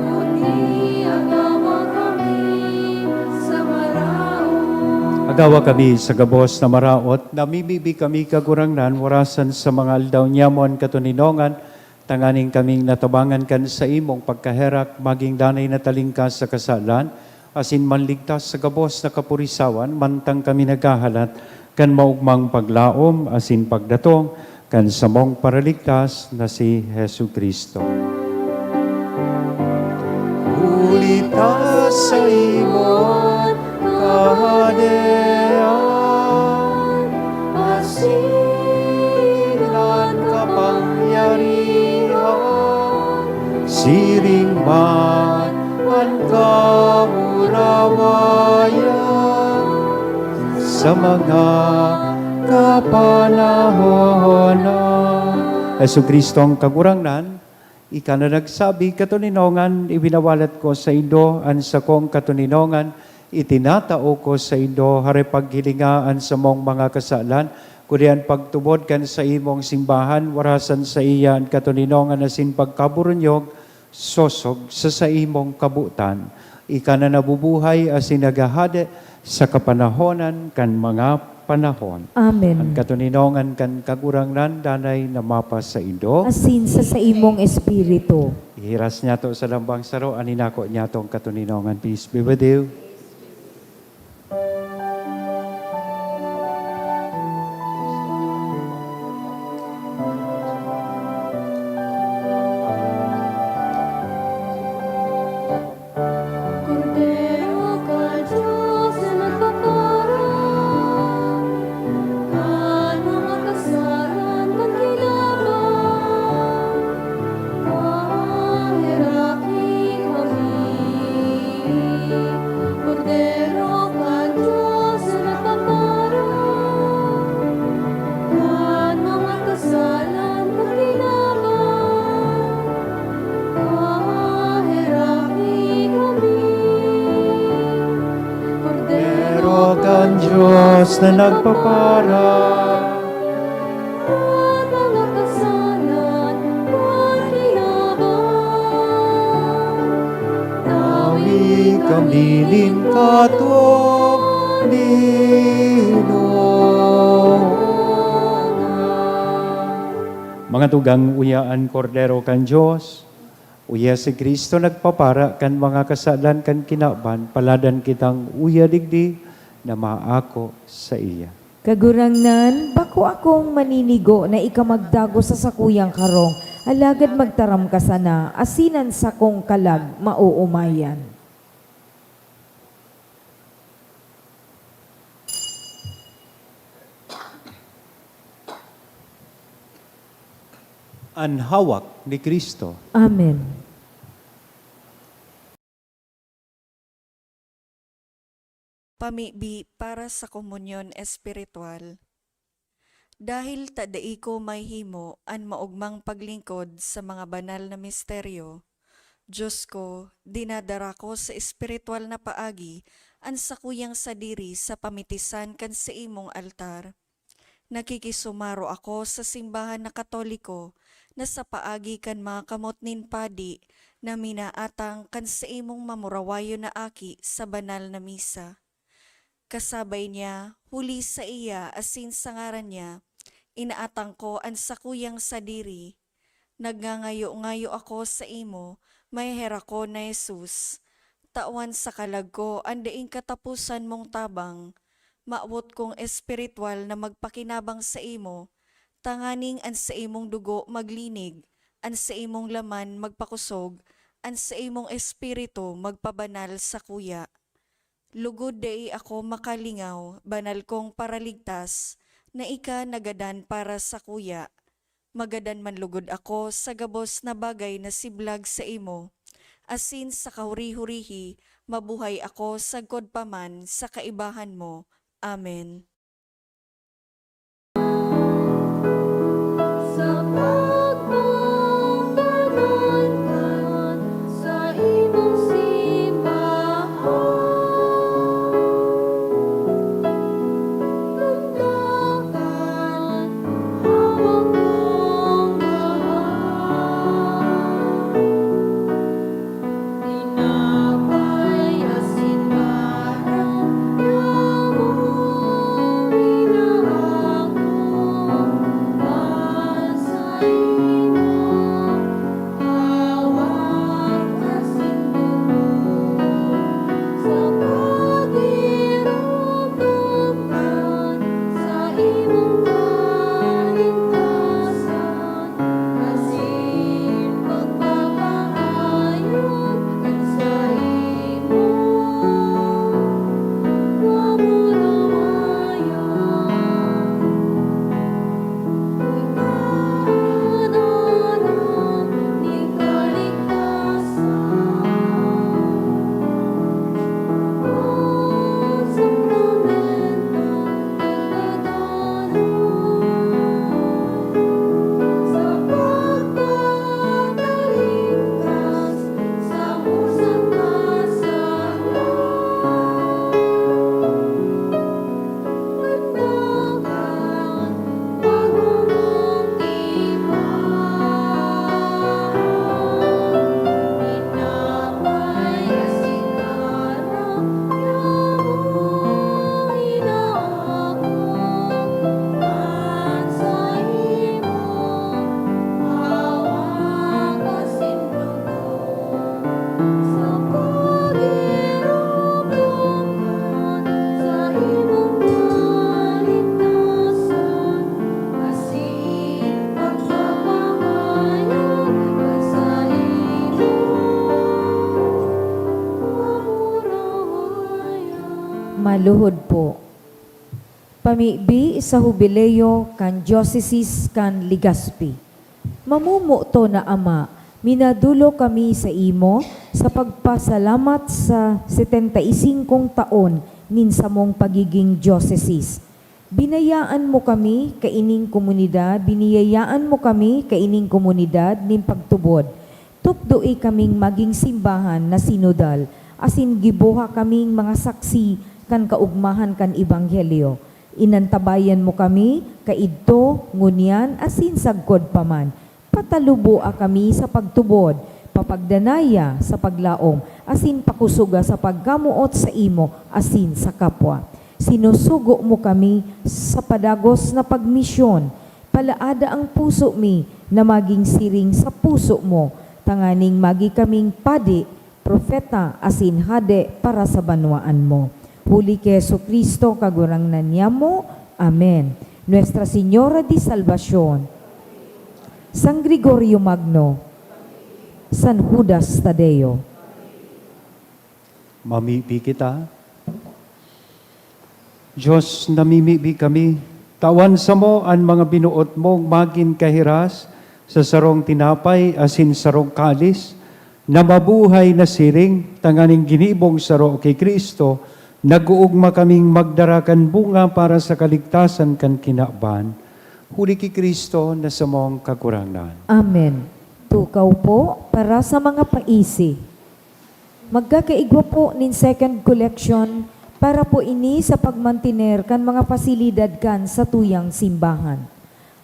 kundi agawa kami sa maraot. Agawa kami sa gabos na maraot, namimibi kami, Kagurangnan, warasan sa mga aldaw niamo an katoninongan, tanganing kaming natabangan kan saimong pagkaherak, magin danay na talingkas sa kasalan, asin manligtas sa gabos na kapurisawan, mantang kami naghahalat kan maogmang paglaom asin pagdatong kan samong Paraligtas na si Jesu-Cristo. Huli ta saimo an Kahadean, asin an kapangyarihan, siring man an kamurawayan sa mga kapanahonan. Jesu-Cristong Kagurangnan, ika na nagsabi, "Katoninongan, ibinawalat ko saindo an sakong katoninongan, itinatao ko saindo, hare paghilinga an samong mga kasalan, kundi an pagtubod kan saimong simbahan, warasan saiya an katoninongan asin pagkaburunyog, sosog sa saimong kabotan. Ika na nabubuhay asin naghahade sa kapanahonan kan mga panahon." Amen. An katoninongan kan Kagurangnan danay na mapasaindo. Asin sa saimong espiritu. Ihiras niyato sa lambang saro an inako niyatong katoninongan. Peace be with you. Pero kan Diyos na nagpapara. At mga kasalan, pakiabang. Tawi kami nin katwang dinongan. Mga tugang, uya an Kordero kan Dios, uya si Cristo nagpapara kan mga kasalan kan kinaban, paladan kitang uya digdi na maako saiya. Kagurangnan, bako akong maninigo na ika magdagos sa sakuyang karong, alagad magtaram ka sana, asin an sakong kalag maoomayan. An hawak ni Cristo. Amen. Pamibi para sa komunyon espiritual. Dahil ta dai ko mahimo an maogmang paglingkod sa mga banal na misteryo, Diyos ko, dinadara ko sa espiritual na paagi an sakuyang sadiri sa pamitisan kan saimong altar. Nakikisumaro ako sa simbahan na Katoliko na sa paagi kan mga kamot nin padi na minaatang kan saimong mamurawayon na aki sa banal na misa. Kasabay niya, huli saiya asin sa ngaran niya, inaatang ko an sakuyang sadiri. Nagngangayo-ngayo ako saimo, Maheherakon na Jesus. Tawan sa kalag ko an daing kataposan mong tabang. Mawot kong espiritual na magpakinabang saimo, tanganing an saimong dugo maglinig, an saimong laman magpakosog, an saimong espiritu magpabanal sakuya. Lugod dai ako makalingaw, banal kong Paraligtas, na ika nagadan para sakuya. Magadan man lugod ako sa gabos na bagay na siblag saimo, asin sa kahuri-hurihi mabuhay ako sagkod pa man sa kaibahan mo. Amen. Sa pagpapalangkat sa imong simbahan, tundokan hawak mong mahal. Tinapay asin barak, Ginoong inaako an saimo, hawak asin dugo, sa pagiromdom kan saimong kaligtasan. Asin pagpapahayag kan saimong kamurawayan. Ika an aram nin kaligtasan. An sakramento Maluhod po. Pamibi sa Hubileo kan Dioceses kan Legazpi. Mamomoton na Ama, minadolok kami saimo sa pagpasalamat sa setenta y singkong taon nin samong pagiging dioceses. Binayaan mo kami kaining komunidad, biniyayaan mo kami kaining komunidad nin pagtubod. Tukdoe kaming magin simbahan na sinodal, asin giboha kaming mga saksi kan kaogmahan kan ebanghelyo. Inantabayan mo kami, kaidto, ngunyan, asin sagkod pa man. Pataluboa kami sa pagtubod, papagdanaya sa paglaom, asin pakusoga sa pagkamoot sa imo asin sa kapwa. Sinusugo mo kami sa padagos na pagmisyon. Palaada ang puso mi na magin siring sa puso mo, tanganing magi kaming padi, propeta, asin hade para sa banwaan mo. Huli ki Jesu-Cristo, Kagurangnan niamo. Amen. Nuestra Señora de Salvacion, San Gregorio Magno, San Judas Tadeo. Mamibi kita. Diyos, namimibi kami. Tawan samo an mga binoot mong magin kahiras sa sarong tinapay asin sarong kalis na mabuhay na siring, tanganing ginibong saro ki Cristo, nag-oogma kaming magdara kan bunga para sa kaligtasan kan kinaban. Huli ki Cristo na samong Kagurangnan. Amen. Tukaw po para sa mga paisi. Magkakaigwa po nin second collection para po ini sa pagmantener kan mga pasilidad kan satuyang simbahan.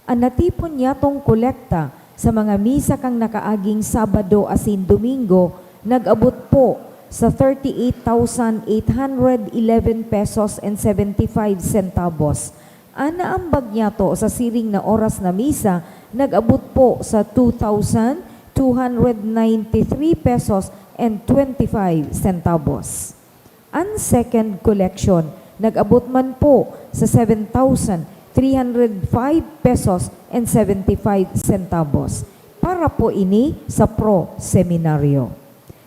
An natipon niyatong kolekta sa mga misa kan nakaaging Sabado asin Domingo nag-abot po sa thirty-eight thousand eight hundred eleven pesos and seventy-five centavos. An naambag niyato sa siring na oras na misa nag-abot po sa two thousand two hundred ninety-three pesos and twenty-five centavos. An second collection nag-abot man po sa seven thousand three hundred five pesos and seventy-five centavos. Para po ini sa Pro Seminario.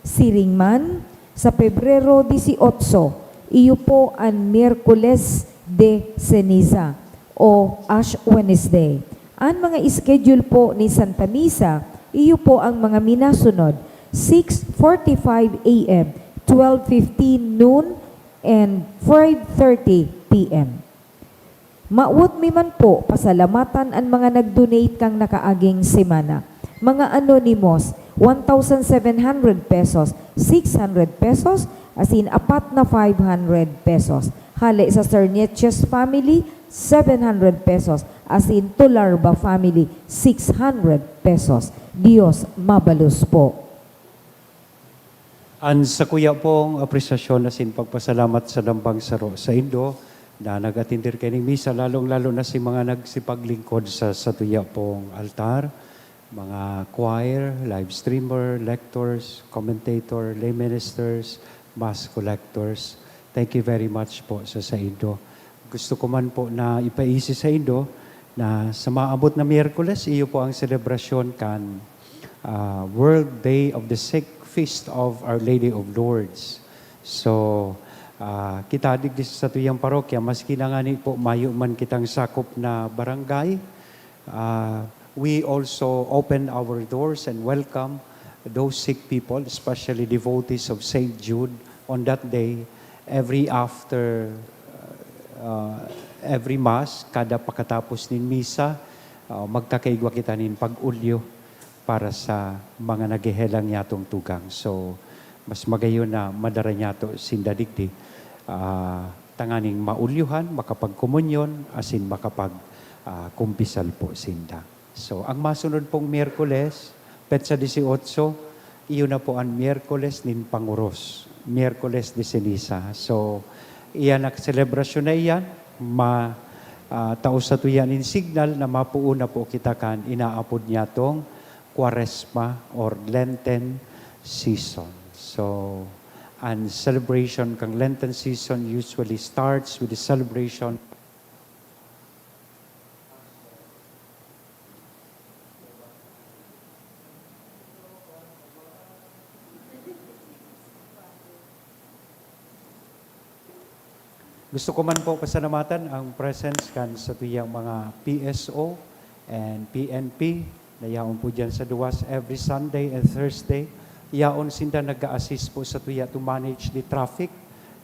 Siring man, sa Pebrero dieciocho, iyo po an Miyerkules de Ceniza o Ash Wednesday. An mga schedule po ni Santa Misa, iyo po ang mga minasunod, six forty-five A M, twelve fifteen noon, and five thirty P M. Mawot mi man po pasalamatan an mga nag-donate kan nakaaging semana. Mga anonymous, one thousand seven hundred pesos, six hundred pesos, asin apat na five hundred pesos. Hale sa Sernieches family, seven hundred pesos, asin Tolarba family, six hundred pesos. Dios mabalos po. An sakuya pong apresyasyon asin pagpasalamat sa nambang saro saindo na nag-atender kaining misa, lalong-lalo na si mga nagsipaglingkod sa satuya pong altar, mga choir, live streamer, lectors, commentator, lay ministers, mass collectors. Thank you very much po sa saindo. Gusto ko man po na ipaisi saindo na sa maabot na Miyerkules, iyo po ang selebrasyon kan, ah, World Day of the Sick, Feast of Our Lady of Lourdes. So, ah, kita digdi sa satuyang parokya, maski na ngani po mayo man kitang sakop na barangay, ah, we also open our doors and welcome those sick people, especially devotees of Saint Jude, on that day, every after, uh, every Mass, kada pakatapos nin misa, uh, magkakaigwa kita nin pag-olyo para sa mga naghehelang niyatong tugang. So, mas magayon na madara niyato sinda digdi, ah, tanganing maolyohan, makapagkomunyon, asin makapag, ah, kumpisal po sinda. So, ang masunod pong Miyerkules, petsa dieciocho, iyo na po an Miyerkules nin Pangoros, Miyerkules de Ceniza. So, iyan na selebrasyon na iyan, ma-, ah, tao satuya nin signal na mapoon na po kita kan inaapod niyatong Kwaresma or Lenten season. So, an celebration kan Lenten season usually starts with the celebration. Gusto ko man po pasalamatan ang presence kan satuyang mga P S O and P N P na yaon po diyan sa Duwas every Sunday and Thursday. Yaon sinda nag-a-assist po satuya to manage the traffic,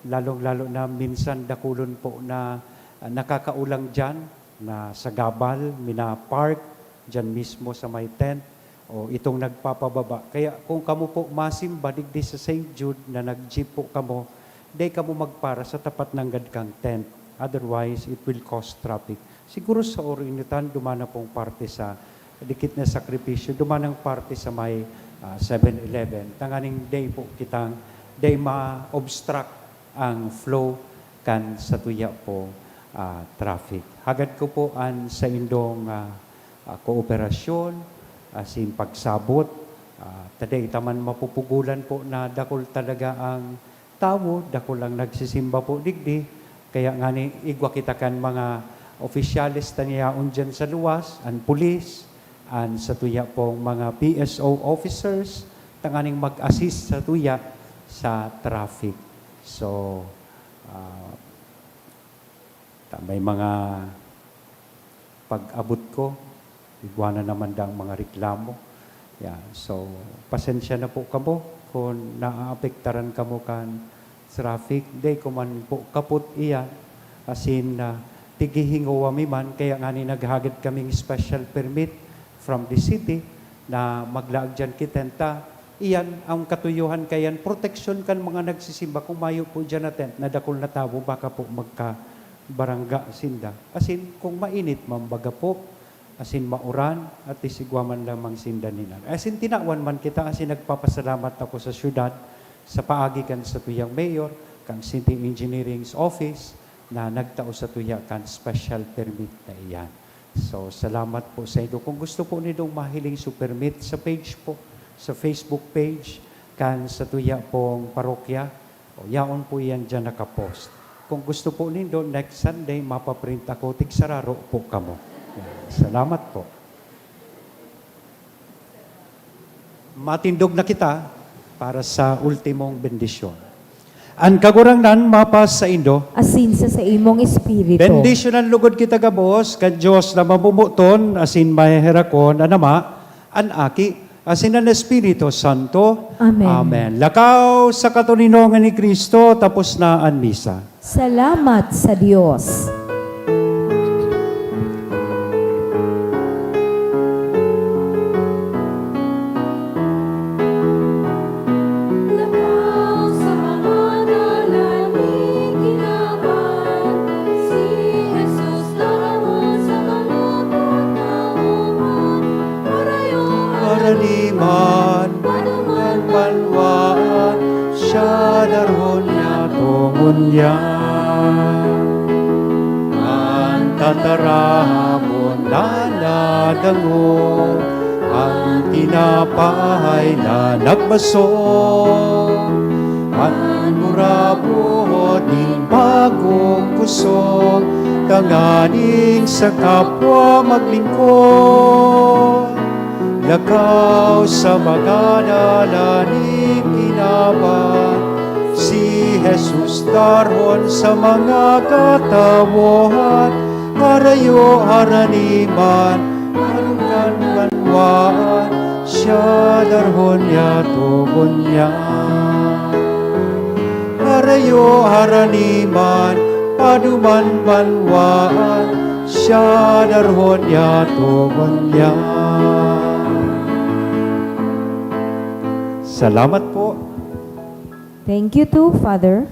lalong-lalo na minsan dakulon po na, ah, nakakaulang diyan na sa Gabal, mina-park diyan mismo sa may tent, o itong nagpapababa. Kaya kung kamo po masimba digdi sa Saint Jude na nag-jeep po kamo, Dai kamo magpara sa tapat nanggad kan tent, otherwise it will cause traffic. Siguro sa Orientan, duman na pong parte sa dikit na sakripisyo, duman ang parte sa may, ah, Seven Eleven. Tanganing dai po kitang, dai ma-obstruct ang flow kan satuya po, ah, traffic. Hagad ko po an saindong, ah, ah, kooperasyon, asin pagsabot. Ah, ta dai ta man mapupugolan po na dakul talaga ang tawo, dakul ang nagsisimba po digdi. Kaya ngani, igwa kita kan mga opisyales ta niyaon diyan sa luwas, an pulis, an satuya pong mga P S O officers, tanganing mag-assist satuya sa traffic. So, ah, ta may mga pag-abot ko, igwa na naman daang mga reklamo. Yeah. So, pasensya na po kamo kun naaapektaran kamo kan traffic. Dai ko man po kapot iyan. Asin, ah, tighihingowa mi man, kaya ngani naghagad kaming special permit from the city na maglaag diyan ki tenta. Iyan ang katuyohan, kaiyan proteksyon kan mga nagsisimba. Kung mayo po diyan na tent na dakul na tawo, baka po magkabarangga sinda. Asin, kung mainit man baga po, asin mauran, at least igwa man lamang sinda ninan. Asin, tinawan man kita, asin nagpapasalamat ako sa syudad, sa paagi kan satuyang mayor, kan City Engineering's Office, na nagtao satuya kan special permit na iyan. So, salamat po sa inyo. Kung gusto po nindong mahiling su permit, sa page po, sa Facebook page kan satuya pong parokya, o, yaon po iyan diyan nakapost. Kung gusto po nindo, next Sunday, mapaprint ako, tigsararo po kamo. Yan. Salamat po. Matindog na kita para sa ultimong bendisyon. An Kagurangnan mapasaindo. Asin sa saimong espiritu. Bendisyonan lugod kita gabos kan Dios na mamomoton asin maheherakon, an Ama, an Aki, asin an Espiritu Santo. Amen. Amen. Lakaw sa katoninongan ni Cristo, tapos na an misa. Salamat sa Dios. Lakaw sa mga dalan ni kinaban, si Jesus daron sa kalapot na uwan, harayo harani man, paduman banwaan, siya daron niya tongon niya. An tataramon na nadangog, an tinapay na nagbasog, an gurabo nin bagong kusog, tanganing sa kapwa maglingkod. Lakaw sa mga dalan nin kinaban, si Jesus daron sa mga katawohan, harayo harani man, paduman banwaan, siya daron niya tongon niya. Harayo harani man, paduman banwaan, siya daron niya tongon niya. Salamat po. Thank you too, Father.